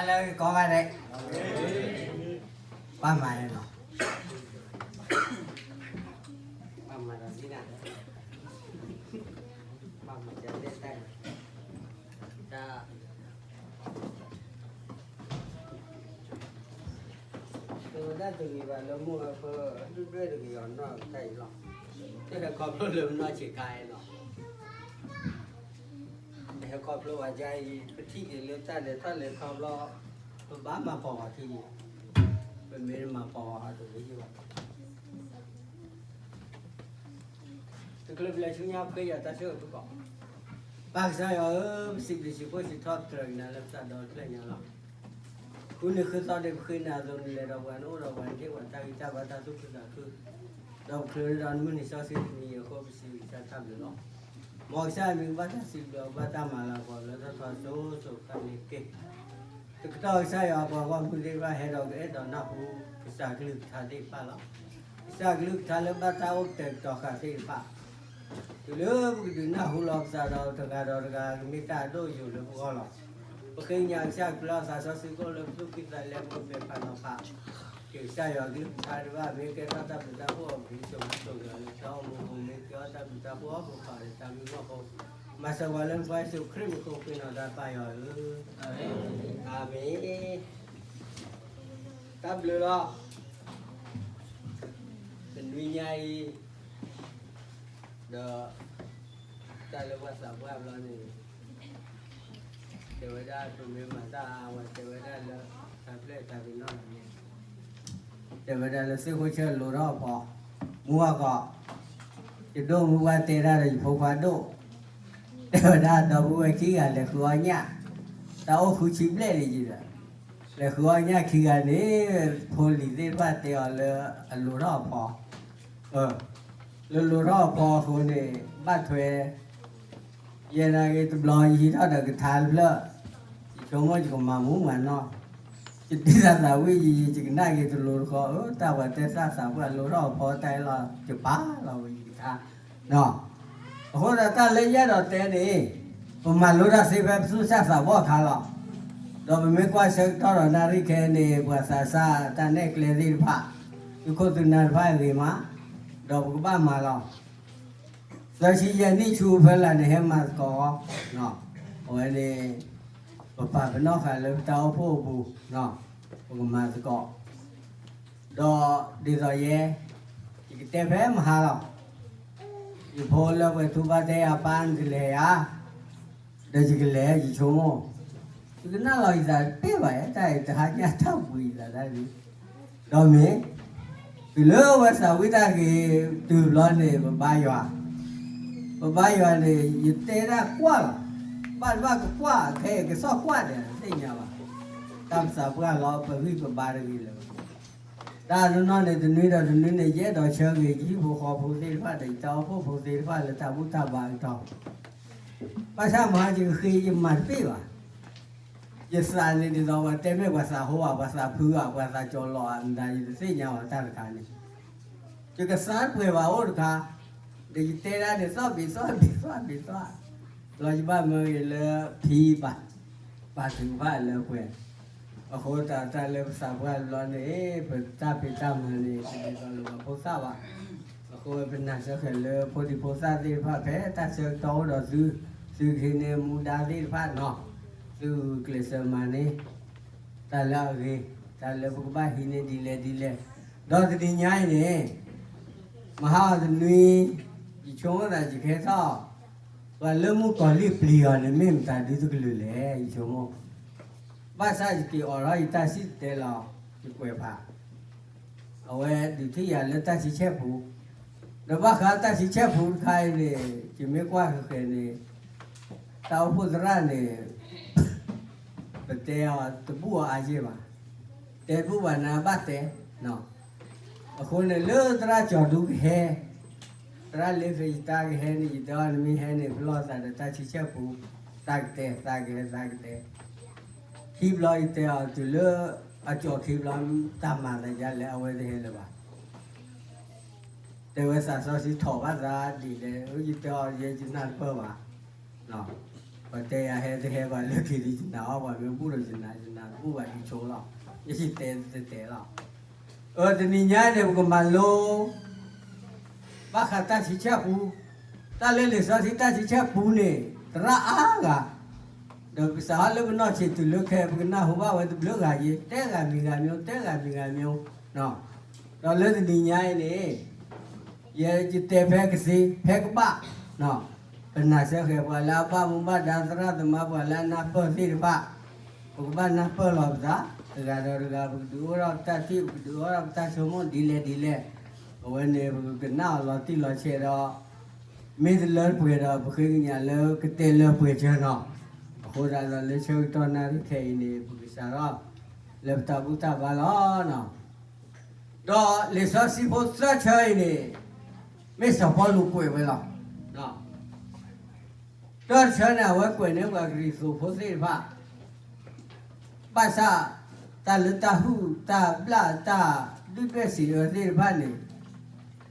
လၢကိးဂၤဒဲး, ဘၣ်မၤန့ၣ်လီၤ, ဘၣ်မၤဒီးသံနၤ, ဘၣ်မၤဒ်လဲၣ်တၢ်န့ၣ်, တၢ် တဝဲဒၣ်တဂ့ၤဘၣ်လၢမိၢ်အဖၢ ဒုၣ်ဒွဲၣ်တဂ့ၤအီၤနီၢ်တၢ်အံၤလီၤ, တဟဲခီဖျိလၢပနီၢ်ဆံးခါအံၤလီၤ, တဟဲခီဖျိဘၣ်ဒ်အံၤ ပထံၣ်က့ၤလၢတၢ်လဲၤထီၣ်လဲၤထီဘျီ, ပဘၣ်မၤပိာ်အီၤထံန့ၣ်, ပမ့ၢ်တမၤပိာ်အီၤတဂ့ၤဘၣ် တချုးပလဲၤဆူညါပဃ့ယွၤတၢ်ဆိၣ်ဂ့ၤဖုၣ်ကိာ်, ပၢ်ကစၢ်ယွၤဧၢ, ပစံးဘျုးစံးဖှိၣ်စံးထီၣ်ပတြၢၤက့ၤနၤလၢပတၢ်ဒီတဖျၢၣ်ညါလီၤ. ဃုနံၤဃုသီဒ်ပဃ့နၤအသိး နလဲၤဒီးပှၤ နအိၣ်ဒီးပှၤ နဟ့ၣ်ပှၤတၢ်ဂံၢ်တၢ်ဘါတၢ်သူၣ်ခုသးခု, ဒီးပချုးန့ၢ်ဒီးနမုၢ်နံၤစီဆှံတနံၤအံၤအဃိ ပစံးဘျုးကစၢ်တၢ်ဘျုးလီၤ. မ်ကစၢ်မံၤကဘၣ်တၢ်စံးဘျုးဘၣ်တၢ်မၤလၤကပီၤလၢတၢ်ထီၣ်စိၤစိၤဃၣ်န့ၣ်တက့ၢ်. တကတီၢ်ကစၢ်ယွၤအပှၤဂီၢ်မုၢ်သ့ၣ်တဖၣ်ဟဲဒီးကအဲၣ်ဒိးနၢ်ဟူ ကစၢ်ကလုၢ်ကထါသ့ၣ်တဖၣ်လီၤ. ကစၢ်ကလုၢ်ကထါလၢဘၣ်တၢ်အိၣ်ကတဲာ်ကတီၤဃာ်သ့ၣ်တဖၣ်, တုၤလၢပကဒုးနၢ်ဟူလီၤပသးဒီးတဂၤဒီးတဂၤ ကမ့ၢ်တၢ်အဒိၣ်အယိာ်လၢပဂီၢ်လီၤ. ပဃ့ကညးကစၢ်ကပျၢ်သးစီဆှံကအိၣ်လၢပသူၣ်ကံၢ်သးလဲ ပအိၣ်ဖျဲၣ်ဖးနီၤဖး, ကစၢ်ယွၤကလုၢ်ကထါတဖၣ် မ့ၢ်ကဲထီၣ်တၢ်ဘျုးတၢ်ဖှိၣ်အပူၤ စိာ်မူစိာ်ဂဲၤလၢတၢ်အိၣ်မူအပူၤ မ့ၢ်ကဲထီၣ်တၢ်ဘျုးတၢ်ဖှိၣ်အီၣ်ကဖးလၢတၢ်မုၢ်ဂီၢ်ဖိ, မၤစၢၤပှၤလၢနဖိယ့ၣ်ၡူးခရံာ်မံၤအဃိ ဃ့နီၤတၢ်ပၢ်ယွၤဧၢ, အၤမ့ၣ်. တၢ်ဘျုးလီၤ. တနွံညါအံၤ ဒီး တၢ်လၢပှၤသးပှၢ်ဘျီန့ၣ် တဲဝဲဒၣ်ပမ့ၢ်မၤတၢ်အါဝဲ တဲဝဲဒၣ်လၢ တၢ်ဖျဲၣ်တၢ်ပ့ၤနီၣ်န့ၣ် တဲဝဲဒၣ်လၢသ့ၣ်ခိၣ်ဆၢလိၤထီၣ်အဖီ, မူအဂီၢ်, ယဒိၣ်မူပှၢ်တဲတၢ်ဒီးယဖိခွါဒိၣ်, တဲဝဲဒၣ်ဒီပုၢ်ဝဲၢ်ခံဂၤလဲၤဃုအီၣ်ညၣ်, တၢ်အိၣ်ဃုဆံဘျဲၣ်ဒံးယံၤဒီး, လဲၤဃုအီၣ်ညၣ်ခံဂၤန့ၣ်, ဖိလံၤသ့ၣ်တဖၣ်တဲအီၤလၢအလိၤထီၣ်အဖီ, လၢလိၤထီၣ်အဖီအဃိန့ၣ် ဘၣ်ထွဲ ယဲဒၣ်ဂ့ၤတဘျီယဟံးထီၣ်ဒီးကထါတဖျၢၣ်, ယဆိကမိၣ်ယကမၤမူမၤနီၢ်, ယဒုးသးသးဝံၣ်ယံၤယံၤ ယကနၣ်က့ၤတလိၤတဃီဧၢ, တၢ်ပှၤတဲသးသးပှၢ်လိၤထီၣ်အဖီတၢ်အံၤလီၤ ယပာ်လီၤဝံၤယကထါ, အဃိဒီးတၢ်လၢယအဲၣ်ဒိးတဲန့ၣ်, ပမၤလိတၢ်သ့ဖဲပသူၣ်စၢ်သးဘီၣ်အခါလီၤ. ဒီးပမ့ၢ်ကွၢ်ဆၢကတီၢ်ဒီးနၣ်ရံၣ်ခဲအံၤန့ၣ် ပှၤသးစၢ်တၢ်နဲၣ်ကျဲသ့ၣ်တဖၣ်, သုးခိၣ်သုးနၢ်တဖၣ်အဂ့ၤမး, ဒီးပကဘၣ်မၤလီၤ. သၢဆံယဲၢ်နံၣ်ဆူဖဲလၢ်န့ၣ် ဟဲမၤသကိး, အဝဲန့ၣ် ပပာ်ပနီၣ်ဃာ်လၢပတၢ်အိၣ်ဖှိၣ်အပူၤ, ပကမၤသကိး, ဒီးဒ်သိးယဲ, ယကတဲဖဲမဟါလီၤ. ယဖိလၢပှဲၤထူဘၣ်တဲယၤ ပၢ်နကလဲၤဧါ, ဒီးယကလဲၤ ယဆိကမိၣ်, ယကနၣ်လီၤယသးတပ့ၢ်ဘၣ်, တၢ်အံၤတဟါညါတၢ်ဘှံးယသးတၢ်ဒ်, ဒီးမ့ၢ် တုၤလၢဝဲသးဝံၣ်တၢ်ဂ့ၤတုၤဘျီန့ၣ် ပဘါယွၤ, ပဘါယွၤန့ၣ် ယတဲဒၣ်ကွၢ်လီၤ, ဘၣ်တဘၣ်ကကွၢ် ခဲအံၤကစီၣ်ကွၢ်ဒီးသ့ၣ်ညါဘၣ်, တၢ်ပသးပှၢ်လီၤ ပဂံၢ်ပဘါတဂ့ၤလၢၤဘၣ်. တၢ်နီၢ်နီၢ်န့ၣ် တနွံဒီးတနွံန့ၣ် ယအဲၣ်ဒိးဆၢဂ့ၤ ယဟံၣ်ဖိဃီဖိသ့ၣ်တဖၣ်ဒီး ယတၢ်အိၣ်ဖှိၣ်ဖိသ့ၣ်တဖၣ်လၢတၢ်ဘူၣ်တၢ်ဘါအကတီၢ်, ဘၣ်ဆၣ်မဟါယကဃ့ယမၤတပ့ၢ်ဘၣ်. ယသးန့ၣ်ဒ်သိးပှၤတဲမ့ၢ်ပှၤသးဟိဧါ ပှၤသးဖုဧါ ပှၤသးကၠီၤလီၤဧါ မတၤယတသ့ၣ်ညါဘၣ်တၢ်တခါန့ၣ်, ယကသါတပှဲၤဘၣ်အိၣ်တခါ, ဒီးယတဲဒၣ်န့ၣ် သီၣ်ဘံးသီၣ်ဘံးသီၣ်ဘံးသီၣ်, လီၤယဘၣ်မၢဂ့ၤလၢဖံဘၣ်, ပာ်ထုကဖၣ်လၢပှဲၤ, အဃိသတးတၢ်လၢပသးပှၢ်တဘျီန့ၣ် ပတၢ်ဖံးတၢ်မၤန့ၣ် တဒ်သိးလိာ်ဘၣ်ဖိသၣ်ဘၣ်. အဃိပနာ်စၢၤဃာ်လၢဖိဒံဖိသၣ်သ့ၣ်တဖၣ် ဖဲတၢ်ဆၢကတီၢ်အိၣ်ဒီးသု, သုကဟံးန့ၢ်မူဒါသ့ၣ်တဖၣ်နီၤ, သုဂုာ်ကျဲးစၢးမၤန့ၢ် တၢ်လၢအဂ့ၤ, တၢ်လၢပကဘၣ်ဟံးန့ၢ်ဒ်လဲၣ်ဒ်လဲၣ်, ဒီးတနံၤညါအံၤန့ၣ် မဟါအီၤတနွံ, ယဆိကမိၣ်သးယကဟဲထီၣ်, ပှၤလၢမုၣ်ကီၤလံၢ်ပျံၤအီၤန့ၣ် မ့ၢ်မတၤဒုတကလုာ်လဲၣ် ယဆိကမိၣ်, ဘၣ်ဆၣ်ယက့ၤအိးထီၣ်ယတၢ်စံၣ်တဲၤတဲလီၤ, ယကွဲးဖး အဝဲဒုးထံၣ်ယၤလၢတၢ်ဆံဆဲၣ်ပူၤ, ဒီးဘၣ်ဃးတၢ်ဆံဆဲၣ်ပူၤတခါအံၤန့ၣ် ယမ့ၢ်ကွၢ်ဃဲၤဃဲၤန့ၣ်, တၢ်အိၣ်ဖှိၣ်သရၣ်န့ၣ် ပတဲအီၤတဘူၣ်အီၤအါယဲၢ်ဘၣ်, တဲတဘူၣ်ဘၣ်နၤဘၣ်တဲ, အဃိန့ၣ်လၢသရၣ်ကၠီၤဒူကဟဲ, သရၣ်လ့ဖဲယတၢ်ကဟဲန့ၣ် ယတဲအီၤနမ့ၢ်ဟဲန့ၣ် ပလီၢ်သးဒီးတၢ်ဆံဆဲၣ်ပူၤ, သးကတဲ သးကဟဲ သးကတဲ ခံဘျီယတဲအီၤတုၤလၢအကၠီၤခံဘျီ တၢ်မၤသးယါလဲၣ် အဝဲတဟဲလၢၤဘၣ်. တဲဝဲသးစီဆှံထီၣ်ဘၣ်သးဒ်လဲၣ် ယတဲအီၤယဲယနၢ်တပၢၢ်ဘၣ်. ပှၤတဲယၤဟဲတဟဲဘၣ်လၢခံဒီး ယနာ်အီၤ ပှၤမ့ၢ်ဘူၣ်ဒီးယနာ် ယနာ်ဘူၣ်ဘၣ်ယဆိလီၤ. ယတဲတတဲလီၤ. အၢ တနံၤညါန့ၣ် ပကမၤလိ ဘၣ်ဃးတၢ်ဆံဆဲၣ်ပူ, တၢ်လၢလံာ်စီဆှံတၢ်ဆံဆဲၣ်ပူန့ၣ် သရၣ်အါဂၤ, ဒီးပစးထီၣ်လၢပနီၢ်ဆံးတုၤလၢခဲ ပကနၢ်ဟူဘၣ်ဝဲတဘျုးဂၤယ့ၤ တဲဂၤမံၤဂၤမံၤ တဲဂၤမံၤဂၤမံၤ, ဒီးလၢတနံၤညါအံၤန့ၣ် ယ ယတဲဖဲကသ့ ဖဲကဘၣ်, ပနာ်စၢဃဲၤပှၤလၢအဘၣ်မူဘၣ်ဒါ သရၣ်သမါ ပှၤလၢအနၢ်ပၢၢ်သ့ၣ်တဖၣ်, ပကဘၣ်နၢ်ပၢၢ်လီၤပသး, တဂၤဒီးတဂၤ ပကဒုးအိၣ်ထီၣ်ပတၢ်ထံၣ် ပကဒုးအိၣ်ထီၣ်ပတၢ်ဆိကမိၣ်ဒ်လဲၣ်ဒ်လဲၣ်, အဝဲန့ၣ်ပကကနၣ်အီၤလီၤတံၢ်လီၤဆဲးဒီး မ့ၢ်တလၢပှဲၤဒီး ပဃ့ကညးလၢကတဲလၢပှဲၤစၢၤနီၤ. အဃိသတးဒီးလၢဆၢကတီၢ်နၣ်ရံၣ်ခဲအံၤန့ၣ် ပကစးထီၣ်လၢပတၢ်ဘူၣ်တၢ်ဘါလီၤ. ဒီးလံာ်စီဆှံဖိသၢဆၢအံၤန့ၣ် မ့ၢ်စီၤပီလူးကွဲးဝဲလီၤ. တၢ်တဆၢန့ၣ် အဝဲကွဲးန့ၢ်ပှၤကရံၣ်သူးဖိသ့ၣ်တဖၣ် ဘၣ်ဆၣ် တၢ်လၢတၢ်ဟုၣ်တၢ်ဘျၣ်တၢ်ဒုၣ်ဒွဲၣ်စံးအၢသ့ၣ်တဖၣ်န့ၣ်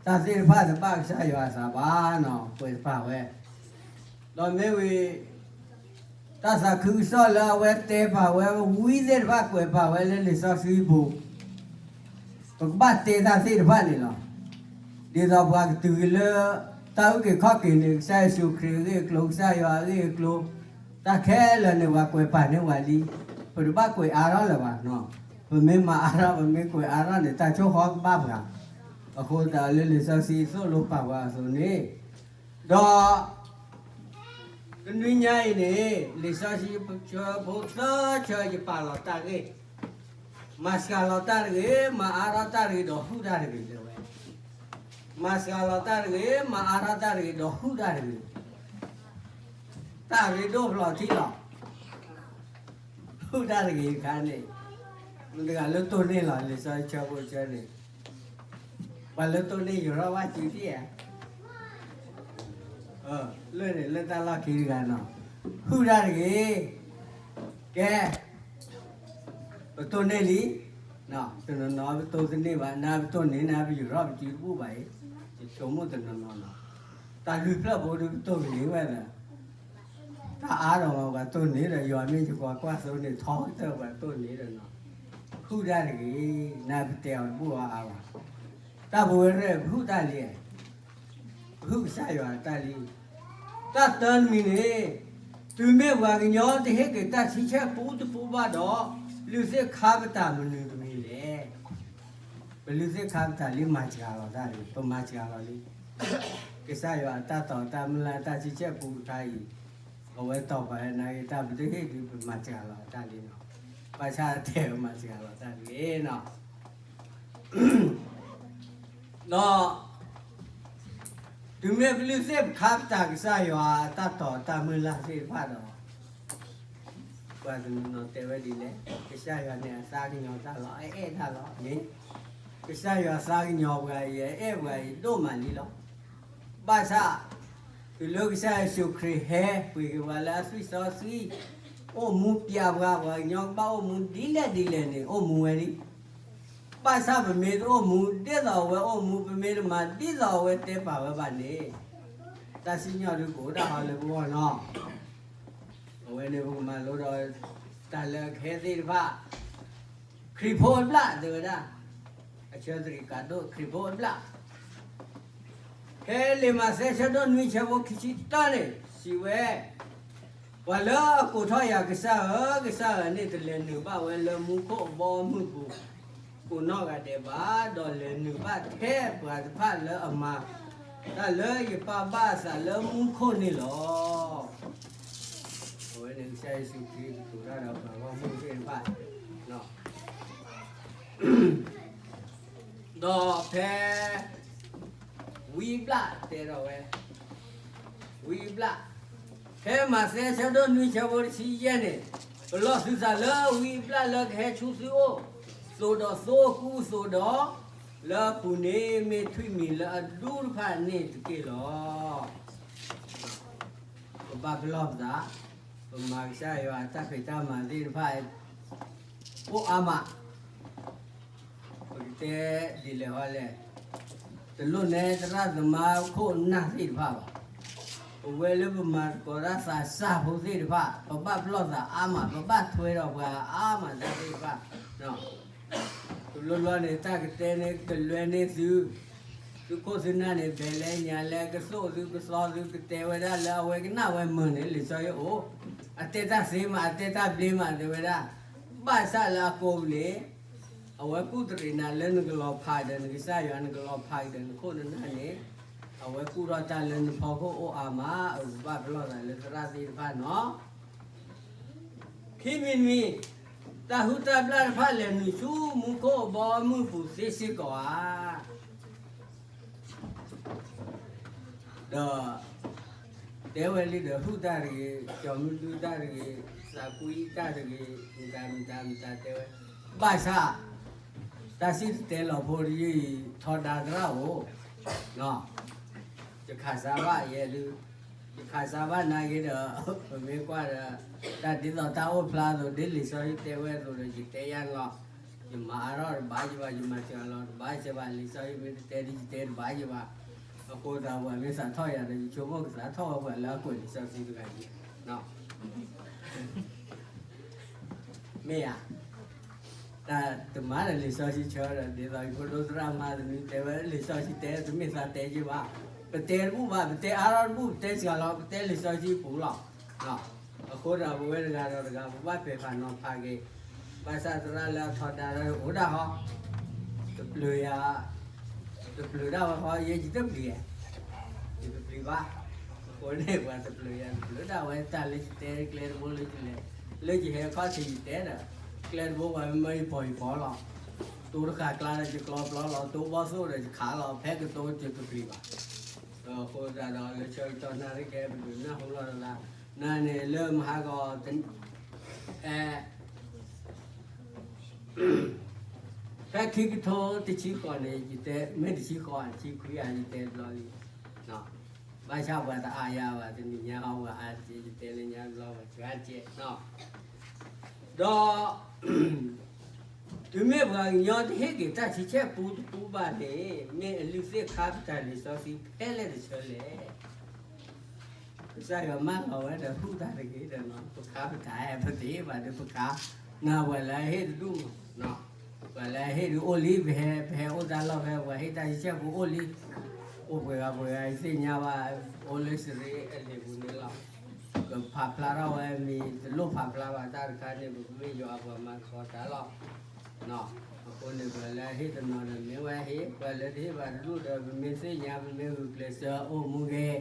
တၢ်သ့ၣ်တဖၣ်တဘၣ်ကစၢ်ယွၤအသးဘၣ်နီၤ ကွဲးပာ်ဝဲ, ဒီးမ့ၢ်ဝံၤ တၢ်သးခုကစီၣ်လၢအဝဲတဲပာ်ဝဲဝံသ့ၣ်တဖၣ် ကွဲးပာ်ဝဲလၢလံာ်စီဆှံပူၤ ပကဘၣ်တဲတၢ်သ့ၣ်တဖၣ်န့ၣ်လီၤ. ဒ်သိးပှၤကတုၤက့ၤလၢ တၢ်အုၣ်က့ၤခီၣ်က့ၤန့ၣ် ကစၢ်ယ့ၣ်ၡူးခရံာ်အဂ့ၢ်အကျိၤ ကစၢ်ယွၤအဂ့ၢ်အကျိၤ တၢ်ခဲလၢာ်န့ၣ် ပှၤကွဲးပာ်န့ၢ်ပှၤလံ. ပတဘၣ်ကွဲးအါထီၣ်လၢၤဘၣ်. ပမ့ၢ်မၤအါထီၣ် ပမ့ၢ်ကွဲးအါထီၣ်န့ၣ် တၢ်ဆိၣ်ဃီကဘၣ်ပှၤ, အဃိသတးလၢလံာ်စီဆှံသိၣ်လိပာ်ပှၤအသိးန့ၣ်, ဒီး တနွံညါအံၤန့ၣ် လံာ်စီဆှံဆၢဖိသၢဆၢယပာ်လီၤတၢ်ဂ့ၢ်, မၤစှၤလီၤတၢ်တဂ့ၤ, မၤအါထီၣ်တၢ်တဂ့ၤ ဒီးဟုၣ်တၢ်တဂ့ၤ တဲဝဲ. မၤစှၤလီၤတၢ်တဂ့ၤ, မၤအါထီၣ်တၢ်တဂ့ၤ ဒီးဟုၣ်တၢ်တဂ့ၤ. တၢ်ရ့ဒိၣ်ဖျီၣ်ထံလီၤ. ဟုၣ်တၢ်တဂ့ၤတခါန့ၣ်, မတၤတဂၤလၢတိၢ်န့ၢ်လီၤ လံာ်စီဆှံဆၢဖိတဆၢန့ၣ်, ပှၤလၢတိၢ်န့ၢ်ယူၤထီၣ်ဘၣ်စုတံၢ်ဧါ, လၢန့ၣ်လၢတၢ်လီၢ်ခံတဂၤနီၤ, ဟုၣ်တၢ်တဂ့ၤ, ကဲ ပတိၢ်န့ၢ်လံ, တနီၤနီၤပတိၢ်တန့ၢ်ဘၣ်, နပတိၢ်န့ၢ် နပယူၤထီၣ်ပစုတဘူၣ်ဘၣ်အံၤ, ယဆိကမိၣ်တနီၤနီၤနီၤ, တၢ်လွံၢ်ဖျၢၣ်ဖိဒီးပတိၢ်ကန့ၢ်ဝဲဒီး တၢ်အါဒီးပှၤတိၢ်န့ၢ်ဒီး ယွၤမ့ၢ်ယကွၢ်ကွၢ်သိန့ၣ် ထီကတၢၢ်ပှၤတိၢ်န့ၢ်ဒီးနီၤ, ဟုၣ်တၢ်တဂ့ၤ, နပတဲအီၤတဘူၣ်အါအါဘၣ်, တၢ်ပဝဲရဲၣ် ပဟုၣ်တၢ်လံ, ပဟုၣ်ကစၢ်ယွၤအတၢ်လံ. တၢ်တၢတမံၤန့ၣ်, တုၤမ့ၢ်ပှၤကညီတဟ့ၣ်က့ၤတၢ်ဆံဆဲၣ်ပူတပူဘၣ်ဒီး, လုၢ်သ့ၣ်ခါပတာ်မနုၤတမံၤလဲၣ်. ပလုၢ်သ့ၣ်ခါပတာ်လံ မၤစှၤလီၤတၢ်လံ, ပမၤစှၤလီၤလံ. ကစၢ်ယွၤအတၢ်တီၤတၢ်မုၢ်လၢ်တၢ်ဆံဆဲၣ်ပူတခါအံၤ, အဝဲတီၤပှၤနာ်က့ၤတၢ်ပတဟ့ၣ်ဒုး ပမၤစှၤလီၤတၢ်လံနီၤ, ဘၣ်ဆၣ်တဲပမၤစှၤလီၤတၢ်လံနီၤ. ဒီး တုၤမ့ၢ်ပလုၢ်သ့ၣ်ပခါပတာ်ကစၢ်ယွၤအတၢ်တီၤတၢ်မုၢ်လၢ်သ့ၣ်တဖၣ်ဒီး, ပှၤတနီၤနီၤတဲဝဲဒ်လဲၣ်, ကစၢ်ယွၤန့ၣ်အသးကညီၤတၢ်လီၤ အအဲၣ်တၢ်လီၤန့ၣ်, ကစၢ်ယွၤသးကညီၤပှၤအံၤ အအဲၣ်ပှၤအံၤဒိၣ်မးလံလီၤ. ဘၣ်ဆၣ် တုၤလၢကစၢ်ယ့ၣ်ၡူးခရံာ်ဟဲပှ့ၤက့ၤပှၤလၢအသွံၣ်စီသွံၣ်, အိၣ်မူပျဲပှၤ ပှၤကညီကဘၣ်အိၣ်မူဒ်လဲၣ်ဒ်လဲၣ်န့ၣ် အိၣ်မူဝဲလံ. ဘၣ်ဆၣ်ပမ့ၢ်တအိၣ်မူဒ်သိးအဝဲအိၣ်မူ, ပမ့ၢ်တမၤဒ်သိးအဝဲတဲပာ်ဝဲဘၣ်န့ၣ်, တၢ်စံၣ်ညီၣ်ဒုးကအိၣ်ဒၣ်ဟီလၢပဂီၢ်နီၤ. အဝဲန့ၣ်ပကမၤလိဒီး တၢ်လၢအကဟဲသ့ၣ်တဖၣ်, ခရံာ်ဖိအဘျၣ်တဲဝဲဒၣ်, အဆၢသရံးကးဒိၣ် ခရံာ်ဖိအဘျၣ် ဖဲလံာ်မးသဲဆၢဒိၣ်နွံဆၢဖိခံဆံတၢန့ၣ် စံးဝဲ, ပှၤလၢအကိးထီၣ်ယၤကစၢ်ဧၢ, ကစၢ်ဧၢန့ၣ် တလဲၤနုာ်ဘၣ်ဝဲလၢမူခိၣ်အဘီအမုၢ်ပူၤ ကိးနီၢ်ဂၤဒဲးဘၣ်, ဒီးလဲၤနုာ်ဘၣ်ထဲပှၤတဖၣ်လၢအမၤတၢ်လၢယပၢ်ဘၣ်အသးလၢမူခိၣ်န့ၣ်လီၤ. အဝဲန့ၣ်ကစၢ်ယ့ၣ်ၡူးခရံာ်ကတိၤတၢ်ဒီးပှၤဂီၢ်မုၢ်သ့ၣ်တဖၣ် ဒီးဖဲ ဝံအဘျၣ်တဲထီၣ်ဝဲ, ဝံအဘျၣ်, ဖဲမးသဲဆၢဒိၣ်နွံဆၢဖိတဆံယဲၢ်န့ၣ်, ပလီၢ်သုသးလၢဝံအဘျၣ်လၢကဟဲဆူသုအိၣ်, သိးဒီးသိအကူအသိးဒီး, လၢအပူၤန့ၣ် မ့ၢ်ထွံၣ်မံၤလၢအဒူတဖၣ်န့ၣ်တက့ၢ်လီၤ. ပဘၣ်ပလီၢ်ပသး, ပမၤကစၢ်ယွၤအတၢ်ဖံးတၢ်မၤသ့ၣ်တဖၣ် အိၣ်အါမး, ပကတဲဒ်လဲၣ်ဟီလဲၣ်, တလိၣ်နဲသရၣ်သမါခိၣ်နၢ်သ့ၣ်တဖၣ်ဘၣ်. ပဝဲလၢပမၤသကိးတၢ်သးစၢ်ဖိသ့ၣ်တဖၣ် ပဘၣ်ပလီၢ်သးအါမး, ပဘၣ်ထွဲဒီးပှၤအါမးတၢ်သ့ၣ်တဖၣ်. တဘျီဘျီန့ၣ် တၢ်ကတဲန့ၣ်ကလွဲန့ၢ်သု, သုခိၣ်သုနၢ်န့ၣ် ဖဲလဲၣ်ညါလဲၣ် ကသိၣ်သုကသီသု ကတဲဝဲဒၣ်လၢအဝဲကနၣ်ဝဲမုာ်န့ၣ် လံာ်စီဆှံအိၣ်, အတဲတၢ်သ့မး အတဲတၢ်ဘျ့မး တဲဝဲဒၣ်, ဘၣ်ဆၣ်လၢအကိးပူၤန့ၣ် အဝဲကူၣ်တရံးနၤလၢနကလီၤဖးဒီးနကစၢ်ယွၤ နကလီၤဖးဒီးနခိၣ်နနၢ်န့ၣ်, အဝဲကူၣ်ထီၣ်တၢ်လၢနဖီခိၣ်အိၣ်အါမး, အဝဲဘၣ်ပလီၢ်သးလၢသရၣ်သ့ၣ်တဖၣ်နီၤ. ခံမံၤတမံၤ, တၢ်ဟုၣ်တၢ်ဘျၣ်တဖၣ်လဲၤနုာ်ဆူမူခိၣ်အဘီအမုၢ်ပူၤ သ့စ့ၢ်ကီးဧါ. ဒီး တဲဝဲလံဒီး ဟုၣ်တၢ်တဂ့ၤ, ကၠီၤမုၢ်ဒုတၢ်တဂ့ၤ, သးကွံတၢ်တဂ့ၤ, မတၤမတၤမတၤတဲဝဲ, ဘၣ်ဆၣ် တၢ်စံၣ်တဲၤတဲလီၤဖိတယုၢ်အံၤ ထီဒါသရၣ်ဧိၤ, ယခးစါဘၣ်ယဲဒု, ယခးစါဘၣ်နာ်က့ဒီး ပမ့ၢ်ကွၢ်ဒီး တၢ်ဒ်သိးတၢ်အိၣ်ဖျါအသိး ဒ်လံာ်စီဆှံတဲဝဲအသိးဒီး ယတဲယါလီၤ. ယမၤအါထီၣ်တဘၣ်ယဘၣ်, ယမၤစှၤလီၤတဘၣ်ယဘၣ်, လံာ်စီဆှံမ့ၢ်တတဲဒ်ယတဲတဘၣ်ယဘၣ်. အဃိသတး ပှၤမ့ၢ်သးထီၣ်ယၤဒီး ယဆိကမိၣ်ကသးထီၣ်ဝဲပှၤလၢအကွဲးလံာ်စီဆှံတဂၤအံၤ မ့ၢ်ဧါ. တၢ်တမၤဒီးလံာ်စီဆှံဆၢဒီး ဒ်သိးယဖိဒိၣ်သရၣ်မါတမံၤတဲဝဲ လံာ်စီဆှံတဲတမ့ၢ်သးတဲယဘၣ်. ပတဲတဘူၣ်ဘၣ်, ပတဲအါထီၣ်တဘူၣ်, ပတဲစှၤလီၤ, ပတဲလံာ်စီဆှံပူၤလီၤ. အဃိဒီးပဝဲတဂၤဒီးတဂၤ ပဘၣ်ပဲာ်ဖးနီၤဖးက့ၤ, ဘၣ်ဆၣ်သရၣ်လၢအထီဒါဒီးအိၣ်ဒၣ်ဟီ, တပျုၤယၤ, တပျုၤဒၣ်ဝဲဃီ ယဲယတပျံၤ, ယတပျံၤဘၣ်. အဃိန့ၣ် ပှၤတပျုၤယၤ တပျုၤဒၣ်ဝဲတၢ်လၢယတဲကျဲတဘိလၢယလဲၤ, လၢယဟဲခီၣ်ထံးယတဲဒီး, ကျဲတဘိပှၤမၢယပီၤယပီၤလီၤ. တိတဃာ်ကျါဒီးယကျီပျီလီၤ, တိဘီၣ်သိၣ်ဒီးယခးလီၤ, ဖဲကတိၤယတပျံၤဘၣ်. အဃိသတးဒီးလၢဆၢကတီၢ်နၣ်ရံၣ်ခဲ ပဒုးနၢ်ဟူလီၤလၢ်လၢ်, နၤန့ၣ်လၢမဟါဂီၤ, ဖဲ ဖဲခံကထိတဆံဃိးန့ၣ် ယတဲ, မ့ၢ်တဆံဃိး တဆံခွံဧါ ယတဲတဘျီလံ. ဘၣ်ဆၣ်ပှၤတအါယၤဘၣ်, တနံၤညါဟီပှၤအါတက့ၢ်, ယတဲလၢညါတဘျီ ပှၤစှၤတက့ၢ်. ဒီး တုၤမ့ၢ်ပှၤကညီတဟ့ၣ်က့ၤတၢ်ဆံဆဲၣ်ပူတပူဘၣ်န့ၣ် မ့ၢ်အလုၢ်သ့ၣ်ခါပတာ်လံာ်စီဆှံဖဲလဲၣ်တဆၢလဲၣ်. ကစၢ်ယွၤမၢလီၤဝဲဒီး ဟုၣ်တၢ်တဂ့ၤဒီး ပခါပတာ် ပတဟ့ၣ်ဘၣ်ဒီးပခါ, နပှၤလၢအဟ့ၣ်တဒူၣ်မး, ပှၤလၢအဟ့ၣ်ဒုးအိၣ်လံ, ပဟဲ, ပဟဲအိၣ်တၢ်လီၢ်ဖဲ ပှၤဟ့ၣ်တၢ်ဆံဆဲၣ်ပူအိၣ်လံ, အိၣ်ပှဲၤဂၤပှဲၤဂၤ ယသ့ၣ်ညါဘၣ်, အိၣ်လၢစရ့အလံာ်ပူၤန့ၣ်လီၤ. ကဖးဖျါထီၣ်ဝဲမံၤ တလိၣ်ဖးဖျါဘၣ်တၢ်တခါန့ၣ် ပကမ့ၢ်ယွၤအပှၤမၤသကိးတၢ်လီၤ. အဃိန့ၣ် ပှၤလၢအဟ့ၣ်တနီၤဒီးမ့ၢ်ဝဲဟ့ၣ်, ပှၤလၢတဟ့ၣ်ဘၣ်တဒူၣ်ဒီး ပမ့ၢ်သ့ၣ်ညါ ပမ့ၢ်ဂုာ်ကျဲးစၢးအိၣ်မူဂ့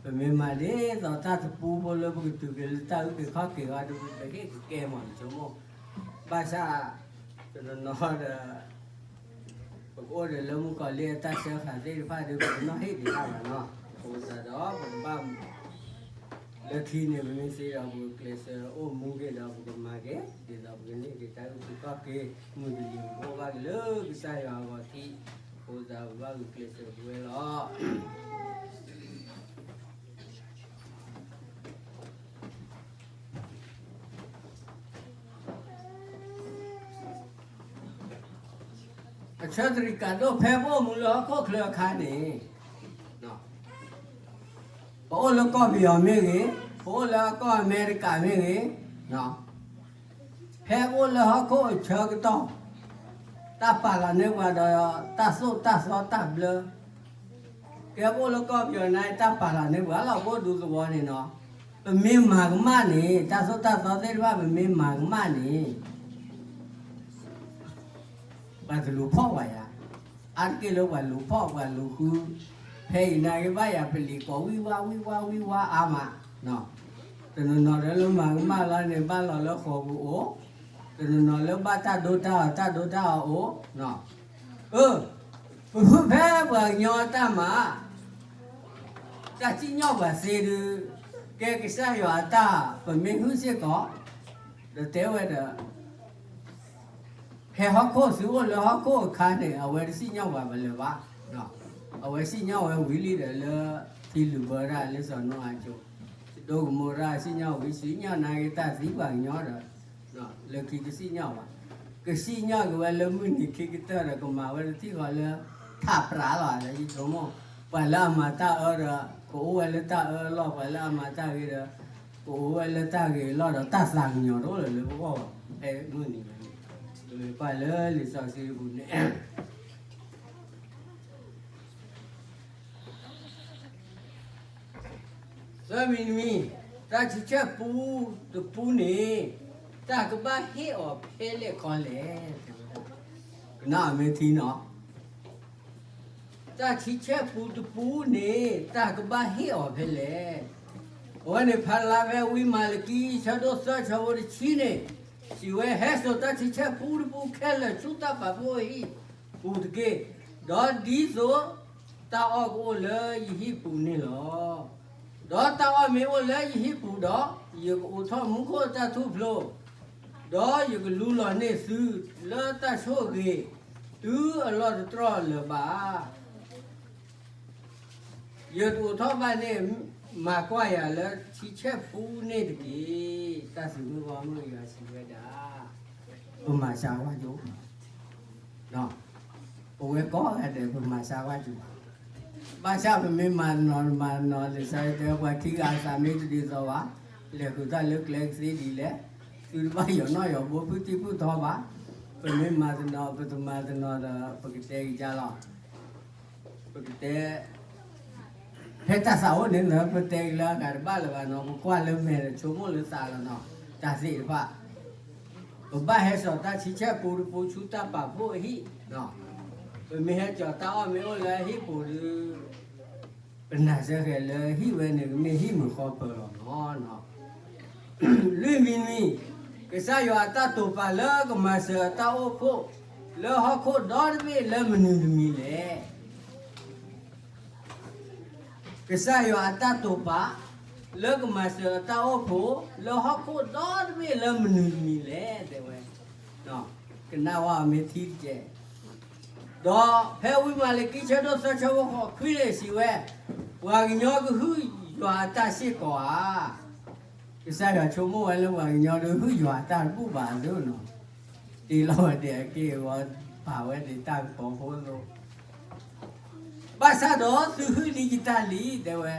ၤ, ပမ့ၢ်မၤဒ်သိးတၢ်တပူဖိလၢပကတုၤက့ၤလၢတၢ်အုၣ်က့ၤခီၣ်က့ၤအီၤဒီး ပဟ့ၣ်ကကဲမး ဆိကမိၣ်, ဘၣ်ဆၣ် တနီၤနီၤဒီး ပကအိၣ်ဒီးလၢမုၣ်ကီၤလံၢ်အတၢ်စၢဃာ်သ့ၣ်တဖၣ်ဒီး ပကနီၣ်ဟ့ၣ်ဒံးတၢ်ဘၣ်နီၤ, အဃိသတးဒီး ပကဘၣ် လၢခံန့ၣ် ပမ့ၢ်သ့ဒီး ပကကျဲးစၢးအိၣ်မူက့ၤဒီး ပကမၤက့ၤ ဒ်သိးပကန့ၢ်က့ၤတၢ်အုၣ်က့ၤခီၣ်က့ၤ မုၢ်တနံၤ ပကအိၣ်ဘၣ်က့ၤလၢကစၢ်ယွၤအဂီၤထံး, အဃိသတး ပဘၣ်ဂုာ်ကျဲးစၢးပဝဲလီၤ. အဆၢတရံးကးဒိၣ် ဖဲပအိၣ်မူလၢဟီၣ်ခိၣ်ချၢအခါန့ၣ် ပအိၣ်လၢကီၢ်ပယီၤမ့ၢ်ဂ့ၤ, ပအိၣ်လၢကီၢ်အမဲရကၤမ့ၢ်ဂ့ၤ, ဖဲပအိၣ်လၢဟီၣ်ခိၣ်အဆၢကတီၢ်, တၢ်ပာ်လီၤန့ၢ်ပှၤဒီး တၢ်သိၣ်တၢ်သီတၢ်ဘျၢ, ကဲပအိၣ်လၢကီၢ်ပယီၤန့ၣ် တၢ်ပာ်လီၤန့ၢ်ပှၤလီၤ ပအိၣ်ဒူသဝီန့ၣ်နီၤ, ပမ့ၢ်မၤကမၣ်န့ၣ် တၢ်သိၣ်တၢ်သီသ့ၣ်တဖၣ် ပမ့ၢ်မၤကမၣ်န့ၣ် ပှၤတလူၤဖီၣ်ပှၤယၤ, အါတက့ၢ်လၢပှၤလူၤဖီၣ်ပှၤလူၤဃု, ဖဲအံၤနာ်က့ဘၣ်ယၤ ပလံၤကိးဝံၣ်ဝါဝံၣ်ဝါဝံၣ်ဝါအါမး, တနီၤနီၤဒီးလၢမၤကမၣ်လီၤန့ၣ် ဘၣ်လီၤလၢဃိာ်ပူၤအိၣ်, တနီၤနီၤလၢဘၣ်တၢ်ဒိတၢ်အီၣ် တၢ်ဒိတၢ်အီၣ်အိၣ်, အၢ ပဟုၣ်ဖဲပှၤကညီအတၢ်မၤ တၢ်စံၣ်ညီၣ်ပှၤသ့ဒုး, ကဲကစၢ်ယွၤအတၢ် ပမ့ၢ်ဟုၣ်စ့ၢ်ကီး, ဒီးတဲဝဲဒီး ဟဲဟီၣ်ခိၣ် သုအိၣ်လၢဟီၣ်ခိၣ်အခါန့ၣ် အဝဲတစံၣ်ညီၣ်ပှၤဘၣ်လၢၤဘၣ်, အဝဲစံၣ်ညီၣ်ဝဲဝံၤလံဒီးလၢ ထံလုာ်ဘၢတၢ်လၢစီၤနိအၤကၠိ, စဒိၣ်ကမိရၤစံၣ်ညီၣ်ဝံၤ စံၣ်ညီၣ်နာ်က့တၢ်သံပှၤကညီဒီး လၢခံကစံၣ်ညီၣ်ဘၣ်, ကစံၣ်ညီၣ်က့ၤဝဲလၢမုၢ်နံၤခံကတၢၢ်ဒီး ကမၤဝဲတထံၣ်ဃီလၢ ထးပြးလီၤ လၢယဆိကမိၣ်, ပှၤလၢအမၤတၢ်အၢဒီး ကအိၣ်ဝဲလၢတၢ်အၢအလီၢ်, ပှၤလၢအမၤတၢ်ဂ့ၤဒီး ကအိၣ်ဝဲလၢတၢ်ဂ့ၤအလီၢ်ဒီး တၢ်သးကညီၤတအိၣ်လၢၤလၢပဂီၢ်ဘၣ်. ဖဲမုၢ်နံၤဝဲန့ၣ် ပကွၢ်လၢလံာ်စီဆှံပူၤန့ၣ် သၢမံၤတမံၤ, တၢ်ဆံဆဲၣ်ပူတပူန့ၣ် တၢ်ကဘၣ်ဟ့ၣ်အီၤဖဲလဲၣ်ခီလဲၣ်. ကနၣ်အီၤမ့ၢ်ထံနီၤ. တၢ်ဆံဆဲၣ်ပူတပူန့ၣ် တၢ်ကဘၣ်ဟ့ၣ်အီၤဖဲလဲၣ်. အဝဲန့ၣ်ဖးလါဖဲဝံမၤလကံ ဆၢဒိၣ်သၢ ဆၢဖိတဆံန့ၣ်, စံးဝဲ ဟဲစိာ်တၢ်ဆံဆဲၣ်ပူတပူခဲလၢာ်ဆူတၢ်ပာ်ဖှိၣ်အဟံၣ်ပူၤတက့ၢ်. ဒီးဒ်သိးတၢ်အီၣ်ကအိၣ်လၢယဟံၣ်ပူၤန့ၣ်လီၤ. ဒီးတၢ်အီၣ်မ့ၢ်အိၣ်လၢယဟံၣ်ပူၤဒီး, ယကအိးထီၣ်မူခိၣ်တၢ်ထူၣ်ဖျိ, ဒီးယကလူလီၤန့ၢ်သုလၢတၢ်ဆိၣ်ဂ့ၤ တုၤအလီၢ်တတြီၢ်လၢၤဘၣ်. ယတအိးထီၣ်ဘၣ်န့ၣ်, မၤကွၢ်ယၤလၢဆံဆဲၣ်ပူန့ၣ်တက့ၢ်. တၢ်သုးမုၢ်ဂီၢ်မုၢ်ယွၤစံးဝဲဒၣ်, ပမၤစှၤဝဲယိာ်, ပဝဲကိးဂၤဒဲး ပမၤစှၤဝဲယိာ်ဘၣ်. ဘၣ်ဆၣ်ပမ့ၢ်မၤတနီၤတမၤတနီၤ လံာ်စီဆှံတဲ ပှၤခံဂၤအသးမ့ၢ်တဒ်သိးဘၣ်, လဲၤဃုာ်တၢ်လၢကျဲကသ့ဒ်လဲၣ်, သုတဘၣ်ယီၤနီၣ်ယီၤဘိ ဖုတံၢ်ဖုထီဘၣ်. ပမ့ၢ်မၤတနီၤ ပတမၤတနီၤဒီး ပကတဲကဒါလီၤ. ပကတဲ ဖဲတၢ်သးအိၣ်န့ၣ် ပတဲကလၢအဂၤတဘၣ်လၢၤဘၣ်နီၤ, ပကွၢ်လၢမဲာ်ဒီးဆိကမိၣ်လၢသးလီၤနီၤ, တၢ်သ့ၣ်တဖၣ်. ပဘၣ်ဟဲစိာ်တၢ်ဆံဆဲၣ်ပူတပူဆူတၢ်ပာ်ဖှိၣ်အဟံၣ်, ပမ့ၢ်ဟဲစိာ်တၢ်အီၣ်မ့ၢ်အိၣ်လၢအဟံၣ်ပူၤဒီး ပနာ်စၢၤဃဲၤလၢဟံၣ်ဝဲန့ၣ် ကမ့ၢ်ဟံၣ်မုာ်ဃီပၢၤလီၤနီၤ. လွံၢ်မံၤတမံၤ, ကစၢ်ယွၤအတၢ်တိာ်ပာ်လၢကမၤစၢၤအတၢ်အိၣ်ဖှိၣ် လၢဟီၣ်ခိၣ်ဒီတဘ့ၣ်လၢမနုၤတမံၤလဲၣ်. ကစၢ်ယွၤအတၢ်တိာ်ပာ် လၢကမၤစၢၤအတၢ်အိၣ်ဖှိၣ် လၢဟီၣ်ခိၣ်ဒီတဘ့ၣ်လၢမနုၤတမံၤလဲၣ် တဲဝဲ. ကနၣ်ဝဲမ့ၢ်ထံတကဲး, ဒီးဖဲဝံမၤလကံဆၢဒိၣ်သၢဆၢဖိဃိးခွံန့ၣ်စံးဝဲ, ပှၤကညီကဟုၣ်ယွၤအတၢ်စ့ၢ်ကီးဧါ. ကစၢ်ယွၤဆိကမိၣ်ဝဲလၢပှၤကညီဒီးဟုၣ်ယွၤအတၢ်တဘူၣ်ဘၣ်အဒိနီၤ, တ့လီၤဝဲဒၣ်အက့ၢ်အဂီၤ ပာ်ဝဲဒၣ်တၢ်ကပီၤဖိသိး ဘၣ်ဆၣ်ဒီးသုဟုၣ်လံယတၢ်လံ, တဲဝဲ,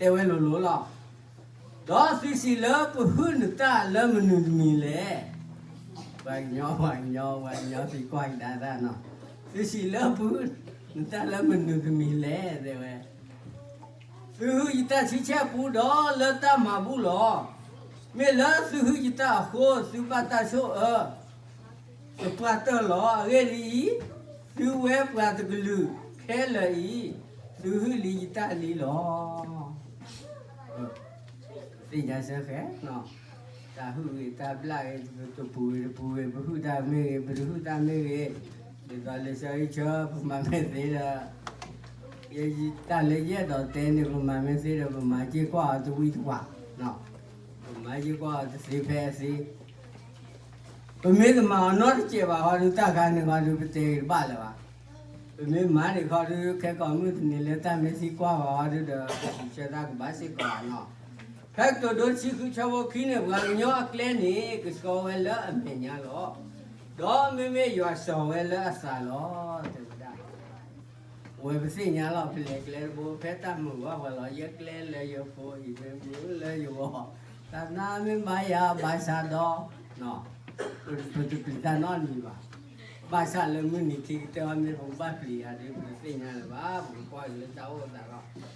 တဲဝဲလိၤလိၤလီၤ. ဒီးသုစံးလၢပဟုၣ်နတၢ်လၢမနုၤတမံၤလဲၣ်. ပှၤကညီ ပှၤကညီ ပှၤကညီသံကွၢ်ကဒါသးနီၤ, သုစံးလၢပဟုၣ်နတၢ်လၢမနုၤတမံၤလဲၣ် တဲဝဲ. သုဟုၣ်ယတၢ်ဆံဆဲၣ်ပူဒီးလၢတၢ်မၤဘူၣ်လီၤ. မ့ၢ်လၢသုဟုၣ်ယတၢ်အဃိ သုဘၣ်တၢ်ဆိၣ်အၢ သပှၢ်တၢၢ်လီၤ. အဂ့ၢ်ဒ်အံၤ, သုဝဲပှၤတကလုာ်ခဲလၢာ်အံၤ, သုဟုၣ်လံယတၢ်လံလီၤ. သ့ၣ်ညါစ့ၢ်ကီး, တၢ်ဟုၣ်ဂ့ၤတၢ်ဘျၣ်ဂ့ၤ, တပူၤဂ့ၤတပူၤဂ့ၤ, ပဟုၣ်တၢ်မ့ၢ်ဂ့ၤ, ပတဟုၣ်တၢ်မ့ၢ်ဂ့ၤ, ဒ်သိးလံာ်စီဆှံဆၢ ပမၤမ့ၢ်သ့ဒီး တၢ်လၢယအဲၣ်ဒိးတဲန့ၣ် ပမၤမ့ၢ်သ့ဒီး ပမၤစ့ၢ်ကီးအီၤတဝံတဝါ, ပမၤစ့ၢ်ကီးအီၤတသ့ဖဲအသ့ ပမ့ၢ်တမၤအီၤနီတစဲးဘၣ်ဟီဒုး တၢ်ခါန့ၣ်ဟီဒုး ပတဲဂ့ၤတဘၣ်လၢၤဘၣ်. ပမ့ၢ်မၤန့ၣ်ခီဒုး ခဲကိာ်မုၢ်တနံၤလၢတၢ်မ့ၢ်သံကွၢ်ဘၣ်ဟီဒုးဒီး ပစံးဆၢတၢ်ကဘၣ်စ့ၢ်ကီးနီၤ. ဖဲကတိၤဒိတဆံဃုဆၢဖိခံန့ၣ် ပှၤကညီအကျဲန့ၣ် ကဆှီဝဲလၢအမဲာ်ညါလီၤ. ဒီးမ့မ့ၢ်ယွၤစီၤဝဲလၢအသးလီၤ တဲဝဲဒၣ်. အဝဲပသ့ၣ်ညါလီၤ ပလဲၤကျဲတဘိ ဖဲတၢ်မုာ်ဘၣ်ပှၤလီၤ ယဲကျဲလၢယဖိအံၤ မ့ၢ်မုာ်လၢယဂီၢ်, တၢ်နါမ့ၢ်မၤယၤဘၣ်ဆၣ်ဒီး ပတပျံၤတၢ်နီတမံၤဘၣ်. ဘၣ်ဆၣ်လၢမုၢ်နံၤခံကတၢၢ်မ့ၢ်ပကဘၣ်ပျံၤယၤဒီး ပတသ့ၣ်ညါလၢၤဘၣ်, ပကကွၢ်က့ၤလၢတၢ်အိၣ်သးလီၤ.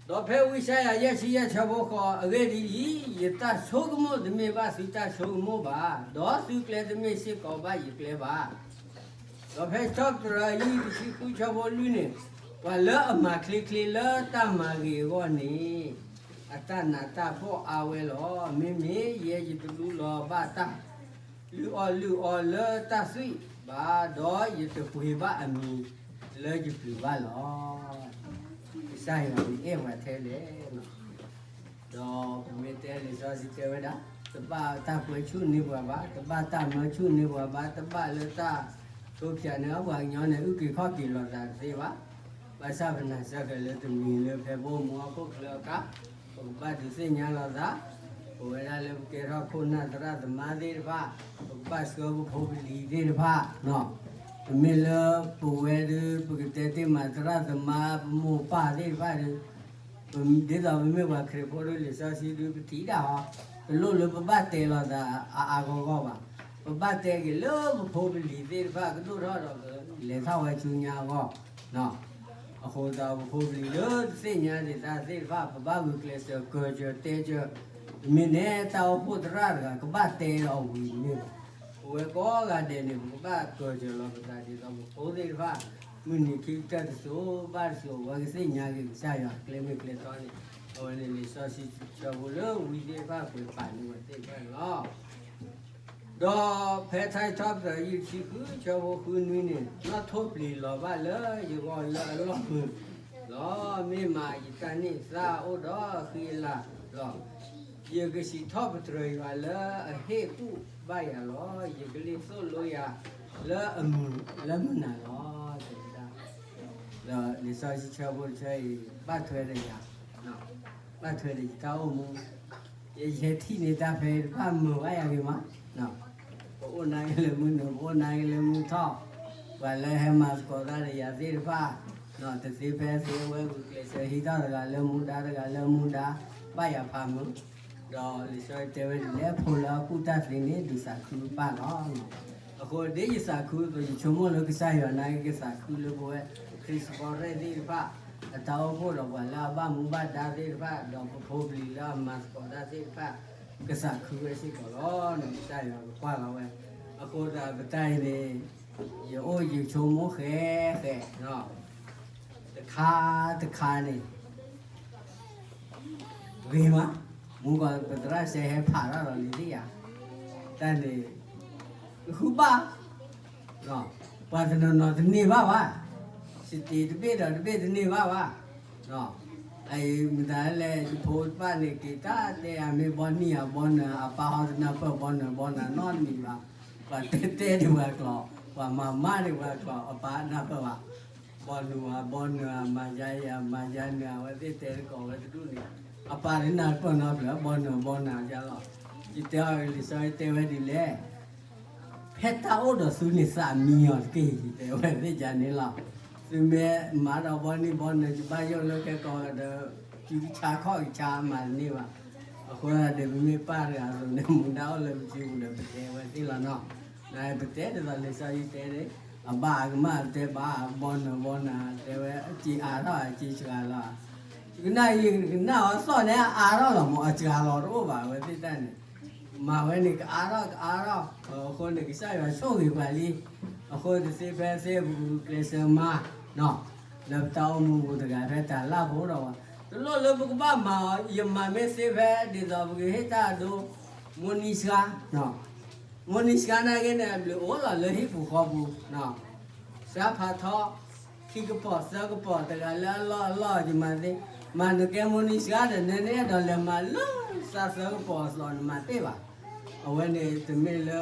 ဒီးဖဲဝံယၡါယၤယဲၢ်ဆံယဲၢ်ဆၢဖိဃိး, အဂ့ၢ်ဒ်အံၤ, ယတၢ်ဆိကမိၣ်တမ့ၢ်ဘၣ်သုတၢ်ဆိကမိၣ်ဘၣ်, ဒီးသုကျဲတမ့ၢ်စ့ၢ်ကီးဘၣ်ယကျဲဘၣ်. ဒီးဖဲစီၤပတြၢၤအယုၢ်တဆံဃုဆၢဖိလွံၢ်န့ၣ်, ပှၤလၢအမၤချ့ချ့လၢတၢ်မၤဂ့ၤအဂီၢ်န့ၣ်, အတၢ်နးတၢ်ဖှီၣ်အါဝဲလီၤ. မ့မ့ၢ်ယဲယတလူလီၤဘၣ်တၢ် လုၢ်အီၣ်လုၢ်အီလၢတၢ်သွံၣ်ဘၣ်, ဒီးယတပှ့ၤဘၣ်အမံၤလၢယပျုၤဘၣ်လီၤ. ကစၢ်ယွၤမ့ၢ်အဲၣ်ပှၤထဲလဲၣ်. ဒီးပမ့ၢ်တဲလံာ်စီဆှံတဲဝဲဒၣ်, တဘၣ်တၢ်ကွဲဆူၣ်န့ၢ်ပှၤဘၣ်, တဘၣ်တၢ်မၢဆူၣ်န့ၢ်ပှၤဘၣ်, တဘၣ်လၢတၢ်ထိဖျဲးန့ၢ်ပှၤကညီန့ၣ် အုၣ်က့ၤခီၣ်က့ၤလိာ်သးတသ့ဘၣ်. ဘၣ်ဆၣ်ပနာ်စၢၤဃဲၤလၢတမံၤလၢဖဲဘိမုၢ်ဟီၣ်ခိၣ်ချၢအခါ, ပကဘၣ်ဒုးသ့ၣ်ညါလိာ်သး, ပဝဲဒၣ်လၢပကဲထီၣ်ခိၣ်နၢ်သရၣ်သမါသ့ၣ်တဖၣ်, ပကဘၣ်ဆှၢပဖိပလံၤသ့ၣ်တဖၣ်, ပမ့ၢ်လၢပဝဲဒၣ် ပကတဲတ့ၢ်မးသရၣ်သမါ ပမိၢ်ပၢ်သ့ၣ်တဖၣ်ဒီး ဒ်သိးပမ့ၢ်ပှၤခရံာ်ဖိဒီး လံာ်စီဆှံဒုးပထံၣ်ဒၣ်အီၤ, တလိၣ်လၢပဘၣ်တဲလီၤသးအါအါဂီၢ်ဂီၢ်ဘၣ်. ပဘၣ်တဲက့ၤလၢပဖိပလံၤသ့ၣ်တဖၣ်ကဒိၣ်ထီၣ်ဒီး ကလဲၤထီၣ်ဝဲဆူညါအဂီၢ် အဃိသတးပဖိပလံၤလၢတသ့ၣ်ညါဒံးတၢ်သ့ၣ်တဖၣ် ပဘၣ်ဂုာ်ကျဲးစၢးကၢၤစၢၤတဲစၢၤ, တမ့ၢ်န့ၣ်တၢ်အိၣ်ဖှိၣ်သရၣ်တဂၤ ကဘၣ်တဲအီၤဝံၤတမ့ၢ်ဘၣ်. ပဝဲကိးဂၤဒဲးန့ၣ် ပကဘၣ်ကၢၤစၢၤလီၤပသးဒ်သိးပဖိသ့ၣ်တဖၣ် မုၢ်နံၤခံကတၢၢ်တစိၤဘၣ်တစိၤ အဝဲကသ့ၣ်ညါက့ၤကစၢ်ယွၤကျဲမ့ၢ်ကျဲတီန့ၣ်, အဝဲန့ၣ်လံာ်စီဆှံဆၢဖိလၢဝံသ့ၣ်တဖၣ်ကွဲးပာ်န့ၢ်ဝဲသ့ၣ်တဖၣ်န့ၣ်လီၤ. ဒီးဖဲထါထီၣ်ပတြၢၤယုၢ်တဆံဃုဆၢဖိဃုနွံန့ၣ်, နီၣ်ထိၣ်ပျံၤလီၤဘၣ်လၢယဂီၢ်လၢအလီၢ်မုာ်လီၤ. မ့ၢ်မးယတၢ်န့ၢ်သါအိၣ်ဒီးအဃံအလၤလီၤ. ယကစံးထီၣ်ပတြၢၤယွၤလၢအဟ့ၣ်ကူၣ်ဘၣ်ယၤလီၤ. ယကလံၣ်သိၣ်လိယၤလၢအမုာ်လၢမုၢ်နၤလီၤ. တဲဝဲဒၣ် ဒီးလံာ်စီဆှံဆၢဖိတဆၢအံၤ ဘၣ်ထွဲဒီးယၤ, ဘၣ်ထွဲဒီးယတၢ်အိၣ်မူ, ယဟဲထံၣ်န့ၢ်တၢ်ဖဲအံၤတဖၣ်မုာ်ဘၣ်ယၤဂ့ၤမး, ပအိၣ်နါက့ၤလၢမုၢ်နုာ် ပအိၣ်နါက့ၤလၢမုၢ်ထီၣ်, ပှၤလၢဟဲမၤသကိးတၢ်ဒီးယၤသ့ၣ်တဖၣ်, တသ့ဖဲသ့ဝဲဂုာ်ကျဲးစၢးဟံးထီၣ်တဂၤလၢမူဒါတဂၤလၢမူဒါ, ဘၣ်ယၤဖးမုာ်, ဒီးလံာ်စီဆှံတဲဝဲဒ်လဲၣ် ဖိလၢအကူၣ်တၢ်သ့န့ၣ် ဒုးသးခုဘၣ်လီၤ. အဃိဒ်ယသးခုအသိး ယဆိကမိၣ်လၢကစၢ်ယွၤနာ်က့ၤကသးခုလၢပဝဲ ခရံာ်စပီၤရဲၣ်သ့ၣ်တဖၣ် အတၢ်အိၣ်ဖှိၣ်ဒီးပှၤလၢအဘၣ်မူဘၣ်ဒါသ့ၣ်တဖၣ် ဒီးပဖိပလံၤလၢအမၤသကိးတၢ်သ့ၣ်တဖၣ် ကသးခုဝဲစ့ၢ်ကီးလီၤ. ကစၢ်ယွၤကကွၢ်လီၤဝဲ, အဃိသတးပတၢ်အံၤန့ၣ် ယအိၣ်ယဆိကမိၣ်ဃဲဃဲ တခါတခါန့ၣ် ဂ့ၤမး, မူကီၢ်ပသရၣ်စဲဟဲဖးထီၣ်လီၤလံၤသ့ၣ်ယၤ, တၢ်န့ၣ် ကဃုဘၣ်, ပှၤတနီၤနီၤတန့ၢ်ဘၣ်ဘၣ်, စတ့းတဘ့ၣ်ဒီးတဘ့ၣ်တန့ၢ်ဘၣ်ဘၣ်, အအံၤမတၤလဲၣ် ယဖိတဖၣ်န့ၣ် က့ၤတၢ်တဲအမ့ၢ်ဘီနံၣ်အဘီနၤ အပၢ်ဟီတနၢ်ပၢၢ်ဘီနၤဘီနၤနီတမံၤဘၣ်, ပှၤတဲတဲဒံးပှၤကျိာ်, ပှၤမၤမၤဒံးပှၤကျိာ် အပၢ်နၢ်ပၢၢ်ဘၣ်, ဘီနၤအဘီနၤ မၤယါယါ မၤယါနၤ အဝဲသ့ၣ်တဲတကိးဝဲတဒူၣ်န့ၣ်, အပၢ်တနၢ်ပၢၢ်နီတဖျၢၣ် ဘီနၤဘီနၤယါလီၤ, ယတဲအီၤလံာ်စီဆှံတဲဝဲဒ်လဲၣ် ဖဲတၢ်အိၣ်ဒီးသုန့ၣ်သးမံအီၤတက့ၢ် ယတဲဝဲသ့ၣ်ယါန့ၣ်လီၤ, သုမ့ၢ်မၤဒီးဘီနံၣ်ဘီနၤ ယဘၣ်ယိၣ်လၢကဲကီးဒီး စုကဆါခီၣ်ကဆါမၤတန့ၢ်ဘၣ်, အဃိသတးဒီးပမ့ၢ်ပၢ်တဂၤအသိးန့ၣ် မူဒါအိၣ်လၢပစုပူၤဒီးပတဲဝဲသ့ၣ်လီၤနီၤ, နပတဲဒ်သိးလံာ်စီဆှံတဲန့ၣ်, အဘၣ်အကမၣ်တဲဘၣ် ဘီနၤဘီနၤ တဲဝဲ စ့အါထီၣ်စ့စှၤလီၤ, ယကနၣ်ယကနၣ်အီၤသီၣ်န့ၣ် အါထီၣ်လီၤမး အစှၤလီၤတအိၣ်ဘၣ် အဝဲသ့ၣ်တၢ်န့ၣ် မၤဝဲန့ၣ်ကအါထီၣ်ကအါထီၣ်, အဃိန့ၣ် ကစၢ်ယွၤဆိၣ်ဂ့ၤပှၤလံ, အဃိတသ့ဖဲသ့ပဂုာ်ကျဲးစၢးမၤ, လၢပတၢ်အိၣ်မူပူၤတဂၤဖဲတၢ်လၢ်ဖိဒီးဝဲ, တလိၣ်လၢပကဘၣ်မၤအီၤ ယမၤမ့ၢ်သ့ဖဲဒ်သိးပကဟ့ၣ်တၢ်အဒိ, မိၢ်နံၤစှၤ မိၢ်နံၤစှၤနာ်က့န့ၣ် အဘျုးအိၣ်လီၤလၢဟံၣ်ပူၤဃီပူၤ, စှၤဖးထီ, ခံကပီၤသၢကပီၤ တဂၤလၢအလီၢ်အလီၢ်ယမၤသ့, မၤနကဲမိၢ်နံၤစှၤဒီး နနအဲၣ်ဒိးလဲၤမၤလၢသးသၢကပီၤအသိးနမၤတ့ၢ်ဘၣ်, အဝဲန့ၣ်တမ့ၢ်လၢ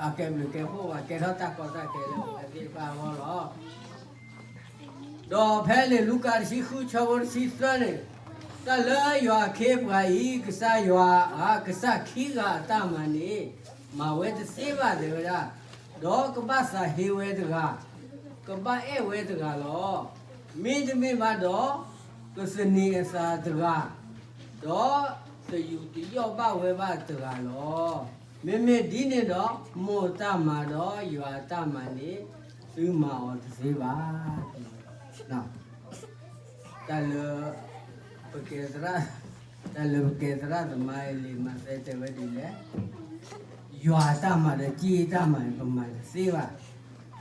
အကဲဘျုးကဲဖှိၣ်ဘၣ် ကဲထီၣ်တၢ်ကီတၢ်ခဲလၢပဝဲသ့ၣ်တဖၣ်အဂီၢ်လီၤ. ဒီးဖဲလံာ်လူၤကၣ်တဆံဃုဆၢဖိတဆံသၢန့ၣ်, တၢ်လၢယွၤအခ့အပှၤအံၤ ကစၢ်ယွၤဧါ ကစၢ်ခံဂၤအတၢ်မၤန့ၣ် မၤဝဲတသ့ဘၣ်တဲဝဲဒၣ်, ဒီးကဘၣ်သးဟ့ဝဲတဂၤ, ကဘၣ်အဲၣ်ဝဲတဂၤလီၤ. မ့တမ့ၢ်ဘၣ်ဒီး ကသန့ၤအသးတဂၤ, ဒီးသယူးတယီၣ်ဘၣ်ဝဲဘၣ်တဂၤလီၤ. မ့မ့ၢ်ဒ်န့ၣ်ဒီး မိၢ်တၢ်မၤဒီးယွၤအတၢ်မၤန့ၣ် သုမၤအီၤတသ့ဘၣ်. တၢ်လၢ ပကဲသရၣ်, တၢ်လၢပကဲသရၣ်သမါအံၤလံာ်မၤသဲတဲဝဲဒ်လဲၣ်, ယွၤအတၢ်မၤဒီးက့တၢ်မၤန့ၣ် ပမၤတသ့ဘၣ်,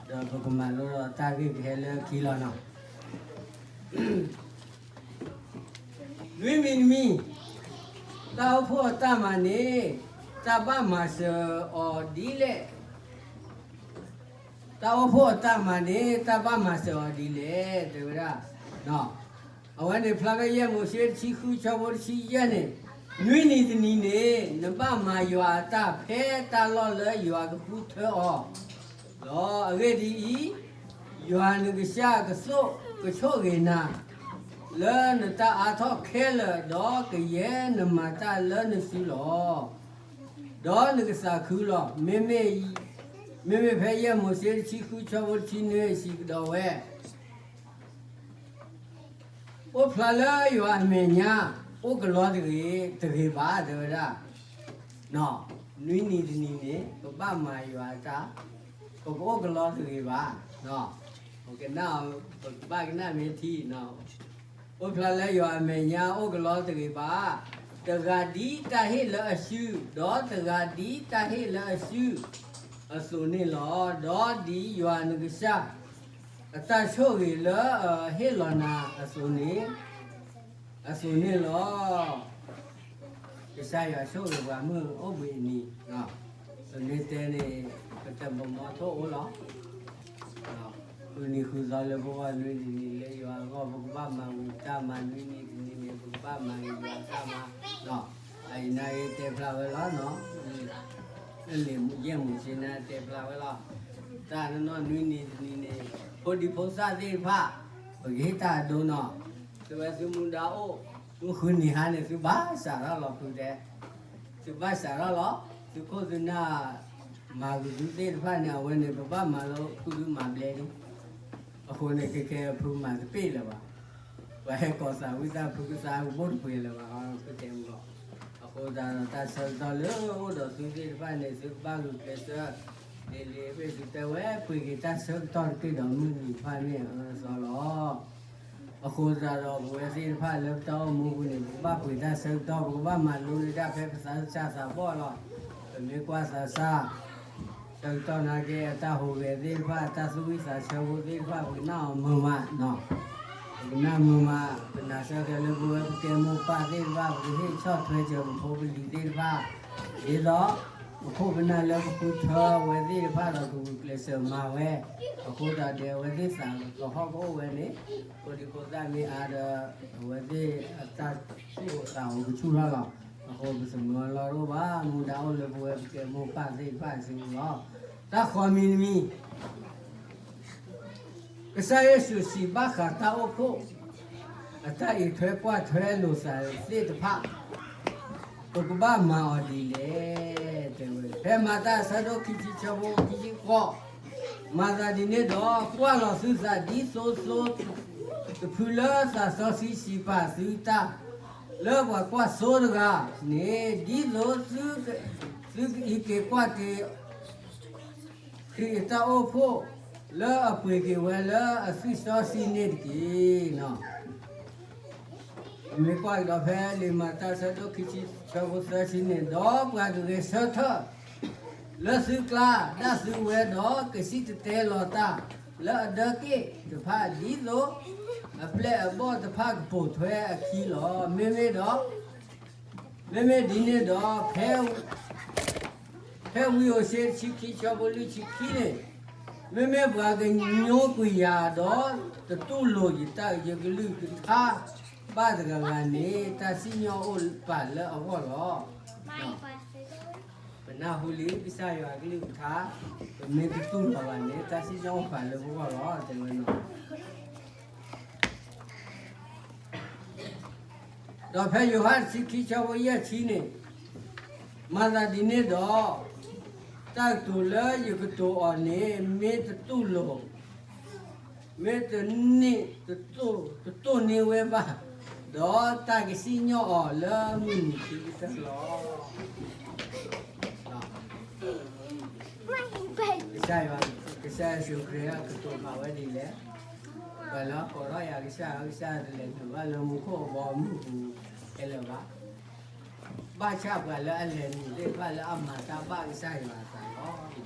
ဒီးပကမၤလိဒီးတၢ်ဂ့ၢ်ကဟဲလၢခံလီၤနီၤ. နွံမံၤတမံၤ, တၢ်အိၣ်ဖှိၣ်အတၢ်မၤန့ၣ် တၢ်ဘၣ်မၤစၢၤအီၤဒ်လဲၣ်. တၢ်အိၣ်ဖှိၣ်အတၢ်မၤန့ၣ် တၢ်ဘၣ်မၤစၢၤအီၤဒ်လဲၣ် တဲဝဲဒၣ်. အဝဲန့ၣ် ဖျါဖဲယဲၢ်မိၤၡ့တဆံဃုဆၢဖိတဆံယဲၢ်န့ၣ်, နွံနံၤတနံၤန့ၣ် နဘၣ်မၤယွၤအတၢ်ဖဲတၢ်လီၢ်လၢယွၤကဃုထၢအီၤလီၤ. အဂ့ၢ်ဒ်အံၤ, ယွၤနကစၢ်ကဆိၣ်ကဆိၣ်ဂ့ၤနၤ လၢနတၢ်အါထီၣ်ခဲလၢာ် ဒီးကယဲၢ်နမၤတၢ်လၢနစုလီၤ. ဒီးနကသးခုလီၤ. မ့မ့ၢ် မ့မ့ၢ်ဖဲယဲၢ်မိၤၡ့တဆံဃုဆၢဖိတဆံနွံစံးကဒီးဝဲ, အိၣ်ဖျါလၢယွၤအမဲာ်ညါ အိၣ်ကလီတဂ့ၤ, တဂ့ၤဘၣ် တဲဝဲဒၣ်. နွံနံၤတနံၤန့ၣ် ပဘၣ်မၤယွၤအတၢ်, ပကအိၣ်ကလီတဂ့ၤဘၣ်. ပကနၣ်, ပကဘၣ်ကနၣ်မ့ၢ်ထံ, အိၣ်ဖျါလၢယွၤအမဲာ်ညါ အိၣ်ကလီတဂ့ၤဘၣ်. တဂၤဒ်တၢ်ဟ့ၣ်လၢအစု, ဒီးတဂၤဒ်တၢ်ဟ့ၣ်လၢအစုအသိးန့ၣ်လီၤ. ဒီးဒ်ယွၤနကစၢ် အတၢ်ဆိၣ်ဂ့ၤလၢအဟ့ၣ်လီၤနၤအသိးန့ၣ်, အသိးန့ၣ်လီၤ. ကစၢ်ယွၤဆိၣ်ဂ့ၤပှၤမုၢ်အိၣ်ဘှံးအနံၤ, ပမ့ၢ်တဲန့ၣ် ပတၢ်ဘီမီထိၣ်အိၣ်လီၤ. ဃုနံၤဃုသီလၢပဂီၢ်နွံနံၤန့ၣ် လၢယွၤအဂီၢ် ပကဘၣ်မၤဝံၤတၢ်မၤ, နွံနံၤတနံၤန့ၣ် ပကဘၣ်မၤဂ့ၤယွၤတၢ်မၤ, အအံၤနၤအံၤတဲဖျါဝဲလီၤနီၤ. လၢလံာ်ယဲၢ်မိၤၡ့န့ၣ်တဲဖျါဝဲလီၤ. တၢ်နီၢ်နီၢ်နွံနံၤတနံၤန့ၣ် ဖိဒံဖိသၣ်သ့ၣ်တဖၣ် ပကဟ့ၣ်တၢ်အဒိနီၤ. သုဝဲသုမူဒါအိၣ်, မုၢ်ဃုနံၤဟါန့ၣ် သုဘၣ်စးထီၣ်လီၤဖုတဲ, သုဘၣ်စးထီၣ်လီၤ. သုခိၣ်သုနၢ် မၤကဒုသ့ၣ်တဖၣ်န့ၣ် အဝဲန့ၣ် ပဘၣ်မၤလၢဖုဒုမၤဘျဲဒု. အဃိန့ၣ် ခဲကဲဖုမၤတပ့ၢ်လၢၤဘၣ်. ပှၤဟဲကိးသးဝံသးဖုကသါကဘိၣ်တပှဲၤလၢၤဘၣ်, ဖုတဲမုၢ်လီၤ. အဃိသတးဒီး တၢ်ဆၢကတီၢ်လၢအိၣ်ဒီးသုသ့ၣ်တဖၣ်န့ၣ် သုကဘၣ်ဂုာ်ကျဲးစၢး လံာ်လံာ်အ့းဖ့းစူးတဲဝဲ ပှ့ၤက့ၤတၢ်ဆၢကတီၢ်တက့ၢ်ဒီးမုၢ်နံၤတဖၣ်မ့ၢ်အအၢအသီလီၤ. အဃိသတးဒီး ပဝဲသ့ၣ်တဖၣ်လၢပတၢ်အိၣ်မူပူၤန့ၣ် ပကဘၣ်ပှ့ၤတၢ်ဆၢကတီၢ်, ပကဘၣ်မၤလိန့ၢ်တၢ်ဖဲပသးစၢ်သးဘီၣ်လီၤ. ပမ့ၢ်ကွၢ်သးစၢ် ဆၢကတီၢ်နာ်က့ အတၢ်ဟူးဂဲၤသ့ၣ်တဖၣ်, တၢ်သူၣ်ဝံၣ်သးဆၢဖိသ့ၣ်တဖၣ် ပကနၣ်အီၤမုာ်မးနီၤ. ပကနၣ်မုာ်မး, ပနာ်ဆၢက့ၤလၢပဝဲပကဲမိၢ်ပၢ်သ့ၣ်တဖၣ် ပကဟ့ၣ်ဆီၣ်ထွဲစၢၤပဖိပလံၤသ့ၣ်တဖၣ်, ဒ်သိး ပခိၣ်ပနၢ်လၢပဃုထၢအဝဲသ့ၣ်တဖၣ်ဒီး ကဂုာ်ကျဲးစၢးမၤဝဲ, အဃိသတးဒီး အဝဲသ့ၣ်သးကဟီၣ်ကအိၣ်ဝဲန့ၣ် ဖိဒံဖိသၣ်မ့ၢ်အါဒီး အဝဲသ့ၣ်အတၢ်သူၣ်အိၣ်သးအိၣ်ကဆူၣ်ထီၣ်လီၤ. အဃိပသမၢလီၢ်တအိၣ်ဘၣ်, မူဒါအိၣ်လၢပဝဲပကဲမိၢ်ပၢ်သ့ၣ်တဖၣ်အစုပူၤလီၤ. တၢ်ဃီမံၤတမံၤ ကစၢ်ယ့ၣ်ၡူးစံးဘၣ်ဃးတၢ်အိၣ်ဖှိၣ် အတၢ်အံးထွဲကွၢ်ထွဲလိာ်သးသ့ၣ်တဖၣ်, ပကဘၣ်မၤအီၤဒ်လဲၣ် တဲဝဲ. ဖဲမၤတၢ်အဆၢဒိၣ်ခံဆံဆၢဖိခံဆံဃိး, မၤသးဒ်န့ၣ်ဒီး ကွၢ်လီၤသုသးဒ်သိသိတဖုလၢသးစီဆှံစံးပာ်သုတၢ်, လၢပှၤကွၢ်စိတဂၤန့ၣ်, ဒ်သိးသုကအံးက့ၤကွၢ်က့ၤ ခရံာ်အတၢ်အိၣ်ဖှိၣ် လၢအပှ့ၤက့ၤဝဲလၢအသွံၣ်စီဆှံန့ၣ်တက့ၢ်. ပမ့ၢ်ကွၢ်ကဒီးဖဲလံာ်မၤတၢ်ဆၢဒိၣ်ခံဆံဆၢဖိသၢဆံန့ၣ်, ဒီးပှၤကဂဲၤဆၢထၢၣ် လၢသုကျါ ဒၣ်သုဝဲဒီး ကစံၣ်တဲၤတဲလီၤတၢ် လၢအဒၢက့ၣ်တဖၣ် ဒ်သိးအပျဲၢ်အဘီၣ်တဖၣ်ကပိာ်ထွဲအခံလီၤ. မ့မ့ၢ်ဒီး မ့မ့ၢ်ဒ်န့ၣ်ဒီး ဖဲ ဖဲဝံဧိၤၡ့တဆံခံဆၢဖိလွံၢ်ဆံခံန့ၣ်, မ့မ့ၢ်ပှၤကညိကွံာ်ယၤဒီး တတူၢ်လိာ်ယတၢ် ယကလုၢ်ကထါဘၣ်တဂၤဂၤန့ၣ်, တၢ်စံၣ်ညီၣ်အိၣ်ပာ်လၢအဂီၢ်လီၤ. ပနၢ်ဟူလံကစၢ်ယွၤအကလုၢ်ကထါ, ပမ့ၢ်တတူၢ်လိာ်ဘၣ်န့ၣ် တၢ်စံၣ်ညီၣ်အိၣ်ပာ်လၢပဂီၢ်လီၤ တဲဝဲန့ၣ်. ဒီးဖဲယိၤဟၣ်တဆံခံဆၢဖိယဲၢ်ဆံန့ၣ်, မၤသးဒ်န့ၣ်ဒီး, တၢ်ကတိၤလၢယကတိၤအီၤန့ၣ် မ့ၢ်တတူၢ်လိာ်, မ့ၢ်တန့ၢ်, တတိၢ်န့ၢ်ဝဲဘၣ်, ဒီးတၢ်ကစံၣ်ညီၣ်အီၤလၢမုၢ်နံၤခံကတၢၢ်လီၤ. ကစၢ်ယွၤ, ကစၢ်ယ့ၣ်ၡူးခရံာ်အကတိၤမၤဝဲဒ်လဲၣ်. ပှၤလၢအကိးထီၣ်ယၤကစၢ်, ကစၢ်တလဲၤနုာ်ဘၣ်လၢမူခိၣ်အဘီအမုၢ်ပူၤခဲလၢာ်ဘၣ်. ဘၣ်ဆၣ်ပှၤလၢအလဲၤနုာ်သ့ၣ်တဖၣ်လၢအမၤတၢ်ဘၣ်ကစၢ်ယွၤအသးလီ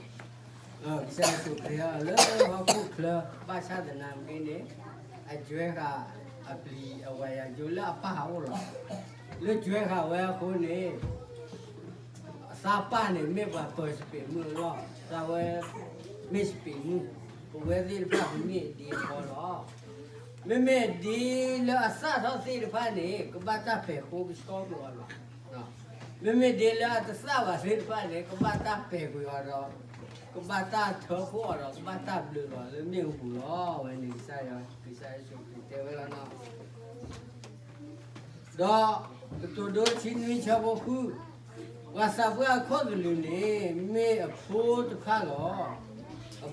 ၤ. ကစၢ်ယ့ၣ်ၡူးခရံာ်လၢဟီၣ်ခိၣ်ချၢ ဘၣ်ဆၣ်သနာ်က့န့ၣ်, အကၠွဲဃာ်အပျံၤအဝၤယၤကၠိလၢအပၢ်အအိၣ်လီၤ. လၢကၠွဲဃာ်ဝဲအဃိန့ၣ် အသးပၢ်န့ၣ် မ့ၢ်ပှၤပၢၤစပံးမုၢ်အလီၢ်, သးဝဲမ့ၢ်စပံးမုၢ်, ပဝဲသ့ၣ်တဖၣ်ပမ့ၢ်ဒ်အံၤလီၤ. မ့မ့ၢ်ဒ်လၢအသၣ်ထီၣ်သ့ၣ်တဖၣ်န့ၣ် ကဘၣ်တၢ်ပဲာ်ဃိကဆှီကွံာ်အီၤလီၤ. မ့မ့ၢ်ဒ်လၢအတသၣ်ဘၣ်သ့ၣ်တဖၣ်န့ၣ် ကဘၣ်တၢ်ပဲာ်ကွံာ်အီၤဒီး ကဘၣ်တၢ်ထၢဖှိၣ်အီၤဒီး ကဘၣ်တၢ်ဘျုးလီၤလၢမ့ၣ်အူပူၤလီၤ. အဝဲန့ၣ်ကစၢ်ယွၤ, ကစၢ်ယ့ၣ်ၡူးခရံာ်တဲဝဲလီၤနီၤ. ဒီးကတိၤဒိတဆံနွံဆၢဖိဃု, ပှၤသးပှၢ်အခိၣ်သလုးန့ၣ် မ့ၢ်အဖိတဖၣ်လီၤ.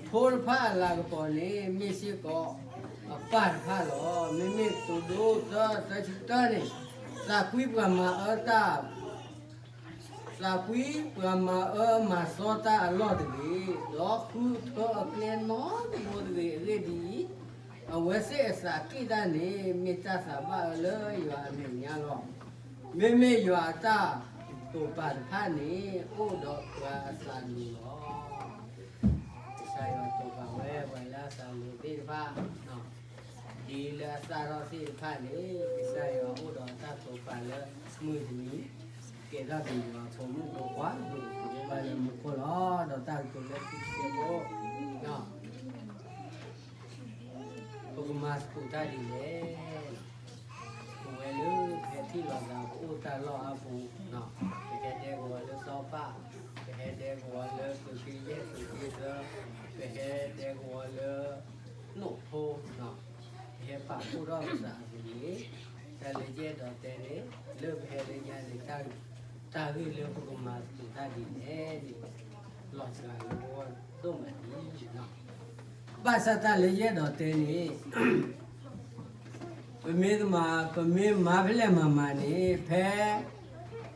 ဖိတဖၣ်အလၤကပီၤန့ၣ် မ့ၢ်စ့ၢ်ကီးအပၢ်တဖၣ်လီၤ. မ့မ့ၢ်ကတိၤဒိသၢ သၢဆံတၢန့ၣ်, သးကွံပှၤမၤအၢတၢ် သးကွံပှၤမၤအၢမၤသီတၢ်အလီၢ်တဂ့ၤ, ဒီးဃုထၢအကျဲနီတဘိတဂ့ၤ. အဂ့ၢ်ဒ်အံၤ, အဝဲသ့ၣ်အသးကံၢ်တၢ်န့ၣ် မ့ၢ်တၢ်သးဘၣ်အၢလၢယွၤအမဲာ်ညါလီၤ. မ့မ့ၢ်ယွၤအတၢ်တိာ်ပာ်တဖၣ်န့ၣ် အိၣ်ဒီးပှၤအသးလိၤလီၤ. ကစၢ်ယွၤတိာ်ပာ်ဝဲပှၤလၢအသးလိၤသ့ၣ်တဖၣ် ဒ်လၢအသၣ်ထီၣ်သ့ၣ်တဖၣ်န့ၣ် ကစၢ်ယွၤအိၣ်ဒီးတၢ်တိာ်ပာ်လၢမုၢ်တနံၤ ကဲထီၣ်က့ၤယွၤအဖိမုၣ်ဖိခွါ ဒိၣ်ကဘၣ်လၢမူခိၣ်လီၤ. ဒီးတၢ်ကတိၤလၢခံကတၢၢ်ဖိ ပကမၤသကိးတၢ်ဒ်လဲၣ်. ပဝဲလၢပဟဲထံၣ်လိာ်သး ပအိၣ်တၢ်လီၢ်အါပူၤ, ပဟဲဒဲကဝီၤလၢစီၤပၢ်, ပဟဲဒဲကဝီၤလၢသုးက့ယဲၢ်သုးက့သၢ, ပဟဲဒဲကဝီၤလၢနိၣ်ဖိ, ပဟဲပာ်ဖှိၣ်ထီၣ်ပသးအပူၤန့ၣ်, တၢ်လၢယအဲၣ်ဒိးတဲန့ၣ် လၢပဟဲလၢညါန့ၣ် တၢ်ဂ့ၢ်လၢပကမၤသကိးတၢ်ဒ်လဲၣ်န့ၣ် လီၤစှၤလၢပဂီၢ်ဒိၣ်မးန့ၣ်လီၤ. ဘၣ်ဆၣ်တၢ်လၢယအဲၣ်ဒိးတဲန့ၣ် ပမ့ၢ်တမၤ ပမ့ၢ်မၤဖဲလဲၣ်မၤမၤန့ၣ် ဖဲ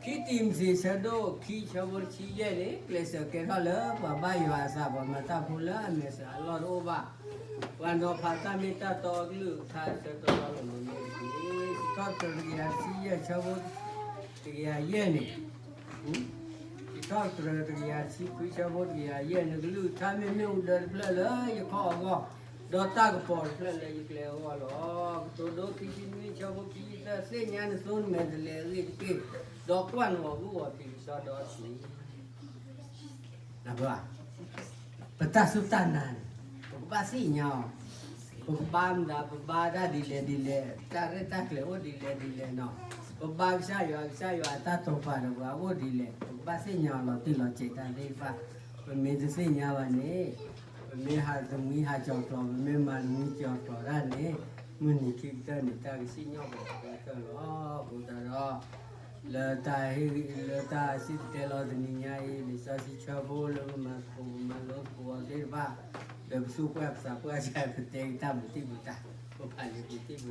ခံတံၤမသ့း ဆၢဒိၣ်ခံ ဆၢဖိတဆံယဲၢ်န့ၣ် ကျဲးစၢးကဲထီၣ်လၢပှၤဘၣ်ယွၤအသး ပှၤမၤတၢ်ဖိလၢအမဲာ်ဆှးအလီၢ်တအိၣ်ဘၣ်, ပှၤနီၤဖးတၢ်မ့ၢ်တၢ်တီအကလုၢ်ကထါ ဆၢတီတီလိၤလိၤန့ၣ်တက့ၢ်. စံးထီၣ်ပတြၢၤတကယၤတဆံယဲၢ် ဆၢဖိတကယၤယဲၢ်န့ၣ် စံးထီၣ်ပတြၢၤတကယၤတဆံခွံ ဆၢဖိတကယၤယဲၢ်န့ၣ်, ကလုၢ်ကထါမ့ၢ်မ့ၣ်အူဒၢတဖျၢၣ်လၢယခီၣ်အဂီၢ်, ဒီးတၢ်ကပီၤတဖျၢၣ်လၢယကျဲအဂီၢ်လီၤ. ကတိၤဒိခံဆံနွံ ဆၢဖိခံဆံသၢ, သ့ၣ်ညါနသိနမဲာ်တလဲၤအဂ့ၢ်တက့ၢ်, ဒီးကွၢ်နဂီၤဂုၢ်ဂီၤဖံးကစီဒီတက့ၢ်. ပတၢ်စူၢ်တၢ်နာ်န့ၣ် ပကဘၣ်သ့ၣ်ညါအီၤ, ပကဘါမတၤ ပဘါတၢ်ဒ်လဲၣ်ဒ်လဲၣ်, တၢ်ရဲၣ်တၢ်ကျဲၤအိၣ်ဒ်လဲၣ်ဒ်လဲၣ်နီၤ, ပဘါကစၢ်ယွၤ ကစၢ်ယွၤအတၢ်တိာ်ပာ်ဒီးပှၤအိၣ်ဒ်လဲၣ်, ပကဘၣ်သ့ၣ်ညါအီၤလီၤတံၢ်လီၤဆဲးတၢ်သ့ၣ်တဖၣ်, ပမ့ၢ်တသ့ၣ်ညါဘၣ်န့ၣ် ပမ့ၢ်ဟးတမှံဟးကၠီၤကျီၤ ပမ့ၢ်မၤတမှံကၠီၤကျီၤတၢ်န့ၣ် မုၢ်နံၤခံကတၢၢ်န့ၣ် တၢ်ကစံၣ်ညီၣ်ပှၤကတၢၢ်လီၤ. အဃိသတးဒီး လၢတၢ်ဟ့ၣ်ဂံၢ် လၢတၢ်စံၣ်တဲၤတဲလီၤတနံၤညါအံၤ လံာ်စီဆှံဆၢဖိလၢပမၤသကိးပမၤလိသကိးအီၤသ့ၣ်တဖၣ် ဒီးပသူၣ်ပှၢ်ပသးပှၢ်စ့ၢ် ပတဲက့ၤတၢ်ဘူးတံၢ်ဘူးတၢ်,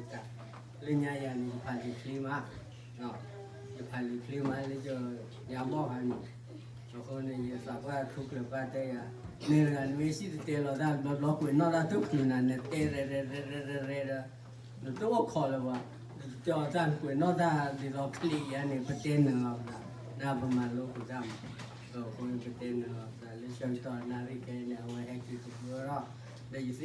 ပဖးလံာ်ဘူးတံၢ်ဘူးတၢ်, လၢညါယၤန့ၣ် ယဖးလံာ်ချ့မး, ယဖးလံာ်ချ့မးလၢ ယၤဘီၣ်ဂၤန့ၣ်, အဃိန့ၣ် ယသးပှၢ်ထူကျၢၤပၢ်တဲယၤ, မ့ၢ်တဂၤနမ့ၢ်စံၣ်တဲၤတဲလီၤတၢ်တဘျီဘျီ ကွဲးနီၣ်တၢ်တူၢ်ချုးနၤ နတဲရဲၣ်ရဲၣ်ရဲၣ်ရဲၣ်ဒီး နတအိၣ်ခိးလၢၤဘၣ်, နတတဲအီၤတၢ် နကွဲးနီၣ်တၢ်ဒ်သိးချံးယၤန့ၣ် ပတဲနုာ်လီၤပသး, နပမၤလိဃုာ်တၢ်မး, အဃိန့ၣ် ပတဲနုာ်လီၤပသးလၢဆၢကတီၢ်နၣ်ရံၣ်ခဲအံၤန့ၣ် အဝဲဟဲက့ၤကပၢထီၣ်, ဒီးယသ့ၣ်နီၣ်တဘျီ ကစံၣ်တ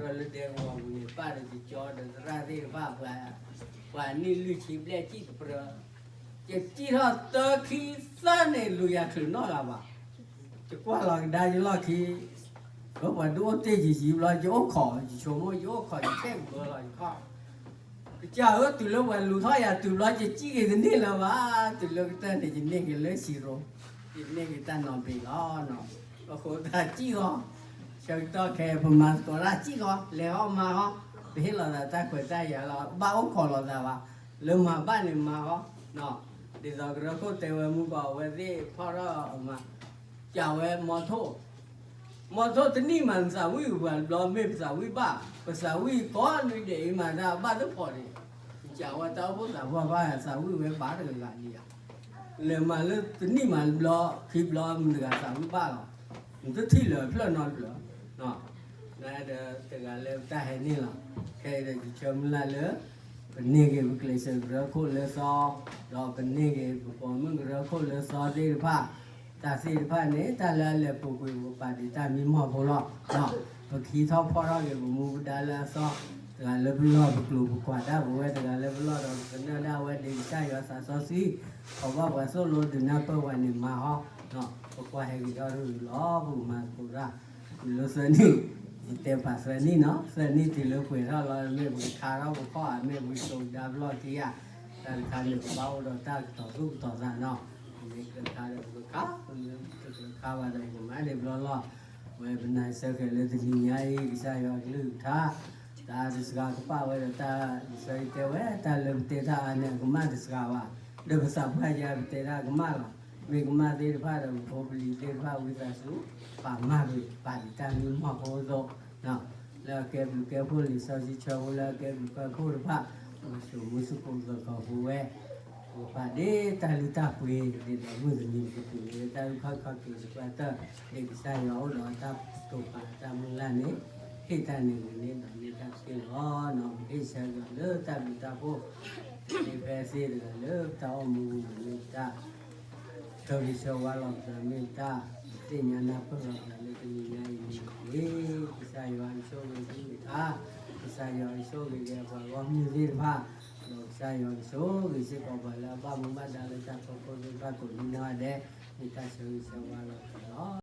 ပြၢလၢဒဲကဝီၤပူၤန့ၣ် ပၢ်ဒီးကကၠီဒီးသရၣ်သ့ၣ်တဖၣ် ပှၤနံၣ်လွံၢ်ဆံဘျဲၣ်စံၣ်တပြၢ ယစံၣ်ထီၣ်သၢခံသၢန့ၣ် လူၤယၤချုးနီတဂၤဘၣ်. ယကွၢ်လီၤကဒါယလီၢ်ခံ, ပှၤဒုးအိၣ်တ့ၢ်ယံာ်ယံာ်ဘျီ ယအိၣ်ခိး ယဆိကမိၣ် ယအိၣ်ခိး ယထဲၣ်ကဘၢလီၤ ယခီၣ်, ကစၢ်ဧၢ တုၤလၢပှၤလူၤထီၣ်ယၤတုၤဘျီ ယစံၣ်က့ၤတန့ၢ်လၢၤဘၣ်, တုၤလၢကတၢၢ်န့ၣ် ယန့ၢ်က့ၤလၢစံရိၤ, ယန့ၢ်က့ၤတၢ်နီၤဘ့းလီၤနီၤ, အဃိသတးစံၣ်ဃီ, ဆၢကတီၢ်ခဲအံၤ ပမၤသကိးတၢ်စံၣ်ဃီ, လဲၤဟီၣ်မၤဟီ, ပဟ့ၣ်လီၤသးတၢ်ခွဲးတၢ်ယာ်လီၤ, ဘၣ်အိၣ်ခိးလိာ်သးဘၣ်, လၢမၤဘၣ်န့ၣ်မၤဃီ, ဒ်သိးကရၢခိၣ်တဲဝဲမူကီး အဝဲသ့ၣ်ဖီၣ်ထီၣ်အမၤ, ကးဝဲမီထိၣ်, မီထိၣ်တနံၣ်မး နသးဝံၣ်ပှၤတဘျီ မ့ၢ်ပသးဝံၣ်ဘၣ်, ပသးဝံၣ်ကိးနွံဒဲးအံၤမး တၢ်ဘၣ်တဖီၣ်န့ၣ်, ကးဝဲတၢ်အိၣ်ဖှိၣ်သးပှၢ်ဘၣ် သးဝံၣ်ဝဲဘၣ်တဂၤဂၤလံဧါ, လဲၤမၤလၢတနံၣ်မးတဘျီ ခံဘျီ မတၤတဂၤသးဝံၣ်ဘၣ်လီၤ, နတထံၣ်လၢၤဖျၢၣ်နီတဖျၢၣ် နဒီးတဂၤလၢပတၢ်ဟဲန့ၣ်လီၤ, ခဲအံၤဒီးယဆၢမုၢ်လၢ်လၢ ပန့ၢ်က့ၤပကျဲးစၢးကရၢခိၣ်လၢသီ, ဒီးပန့ၢ်က့ၤပပိာ်မုၣ်ကရၢခိၣ်လၢသီသ့ၣ်တဖၣ်, တၢ်သ့ၣ်တဖၣ်န့ၣ် တၢ်လၢအလဲၤပူၤကွံာ်ပကပာ်ဒံးတၢ်မံမီၢ်ဖိလီၤ, ပကဟံးထီၣ်ဖီၣ်ထီၣ်က့ၤပမူပဒါလၢအသီ, တဂၤလၢပလီၢ်ပကျိၤပကွၢ်ဒၣ်ပဝဲ, တဂၤလၢပလီၢ်ဒီးပကနၢ်ဒၣ်ဝဲဒ်ကစၢ်ယွၤသးစီဆှံ, ခီဘၣ်ပှၤသိၣ်လိဒုးနၢ်ပၢၢ်ပှၤန့ၣ်မၤဟီ, ပကွၢ်ဟဲက့ၤဒီးတဂၤလီၤ, ပကမၤသကိးတၢ် တုၤလၢသၢနံၣ်, ယတဲပာ်သၢနံၣ်နီၤ, သၢနံၣ်တုၤလၢပှဲၤထီၣ်လီၤ, မ့ၢ်ပကခါထီၣ်ပခီၣ်ဧါ, မ့ၢ်ပကတိၤကဒါပလီၢ်ခံဧါ, တၢ်တခါန့ၣ် ပဘၣ်အိၣ်ဒီးတၢ်ကတီၤသူၣ်ကတီၤသးနီၤ, ပမ့ၢ်ကြၢးခါဒီးပကခါ, ပမ့ၢ်တကြၢးခါဘၣ်ဒီးပကမၤန့ၢ်ဘျီလီၤ, ဝဲပနၤဆၢက့ၤလၢတနံၤညါအံၤ ကစၢ်ယွၤကလုၢ်ကထါ, တၢ်တစှၤကပာ်ဝဲဒီးတၢ်, ယဆၢယတဲဝဲ တၢ်လၢပတဲတၢ်အါန့ၣ် အကမၣ်တစှၤဘၣ်, ဒီးပသးပှၢ်ယါပတဲတၢ်ကမၣ်လီၤ. မ့ၢ်ကမၣ်သ့ၣ်တဖၣ်ဒီး ပဖိပလံၤသ့ၣ်တဖၣ် ဝံသးစူၤ ပာ်မၢ်ကွံာ် ပာ်ဒံးတၢ်မံမီၢ်ဖိအသိး, လၢအကဲဘျုးကဲဖှိၣ်လံာ်စီဆှံဆၢဖိ လၢအကဲဘျုးကဲဖှိၣ်တဖၣ် ပကဆိးမုၢ်ဆူၣ်ကိးသီခီဖိဝဲ ပကပာ်ဒ်တၢ်လုၢ်တၢ်ပှ့ၤ ဒ်သိးမုၢ်တနံၤပကတုၤလၢတၢ်အုၣ်ခီၣ်ခီၣ်က့ၤသပှၢ်တၢၢ် ဒ်ကစၢ်ယွၤအိၣ်ဒီးအတၢ်တိာ်ပာ်အတၢ်မုၢ်လၢ်န့ၣ် ဟ့ၣ်တၢ်န့ၣ်ဂ့ၤန့ၣ်ဒီးန့ၢ်တၢ်တက့ၢ်လီၤ. ပဟ့ၣ်ဆၢက့ၤလၢတၢ်ဘျုးတၢ်ဖှိၣ် သ့ဖဲသ့တဂၤလၢတၢ်အိၣ်မူပူၤန့ၣ် တၢ် ဆၢဂ့ၤဆၢဝါလီၤပသး မ့ၢ်တၢ်သ့ၣ်ညါနၢ်ပၢၢ်လီၤပသးလၢတနံၤညါအံၤန့ၣ်တက့ၢ်. ကစၢ်ယွၤကဆိၣ်ဂ့ၤသုတဖၣ်, ကစၢ်ယွၤကဆိၣ်ဂ့ၤက့ၤပှၤဂီၢ်မုၢ်သ့ၣ်တဖၣ်, ဒီးကစၢ်ယွၤကဆိၣ်ဂ့ၤစ့ၢ်ကီးပှၤလၢအဘၣ်မူဘၣ်ဒါလၢတၢ်ဖီခိၣ်သ့ၣ်တဖၣ်ကိးဒံနီၢ်ဂၤဒဲး, မ့ၢ်တၢ်ဆၢဂ့ၤဆၢဝါလီၤပသးလီၤ.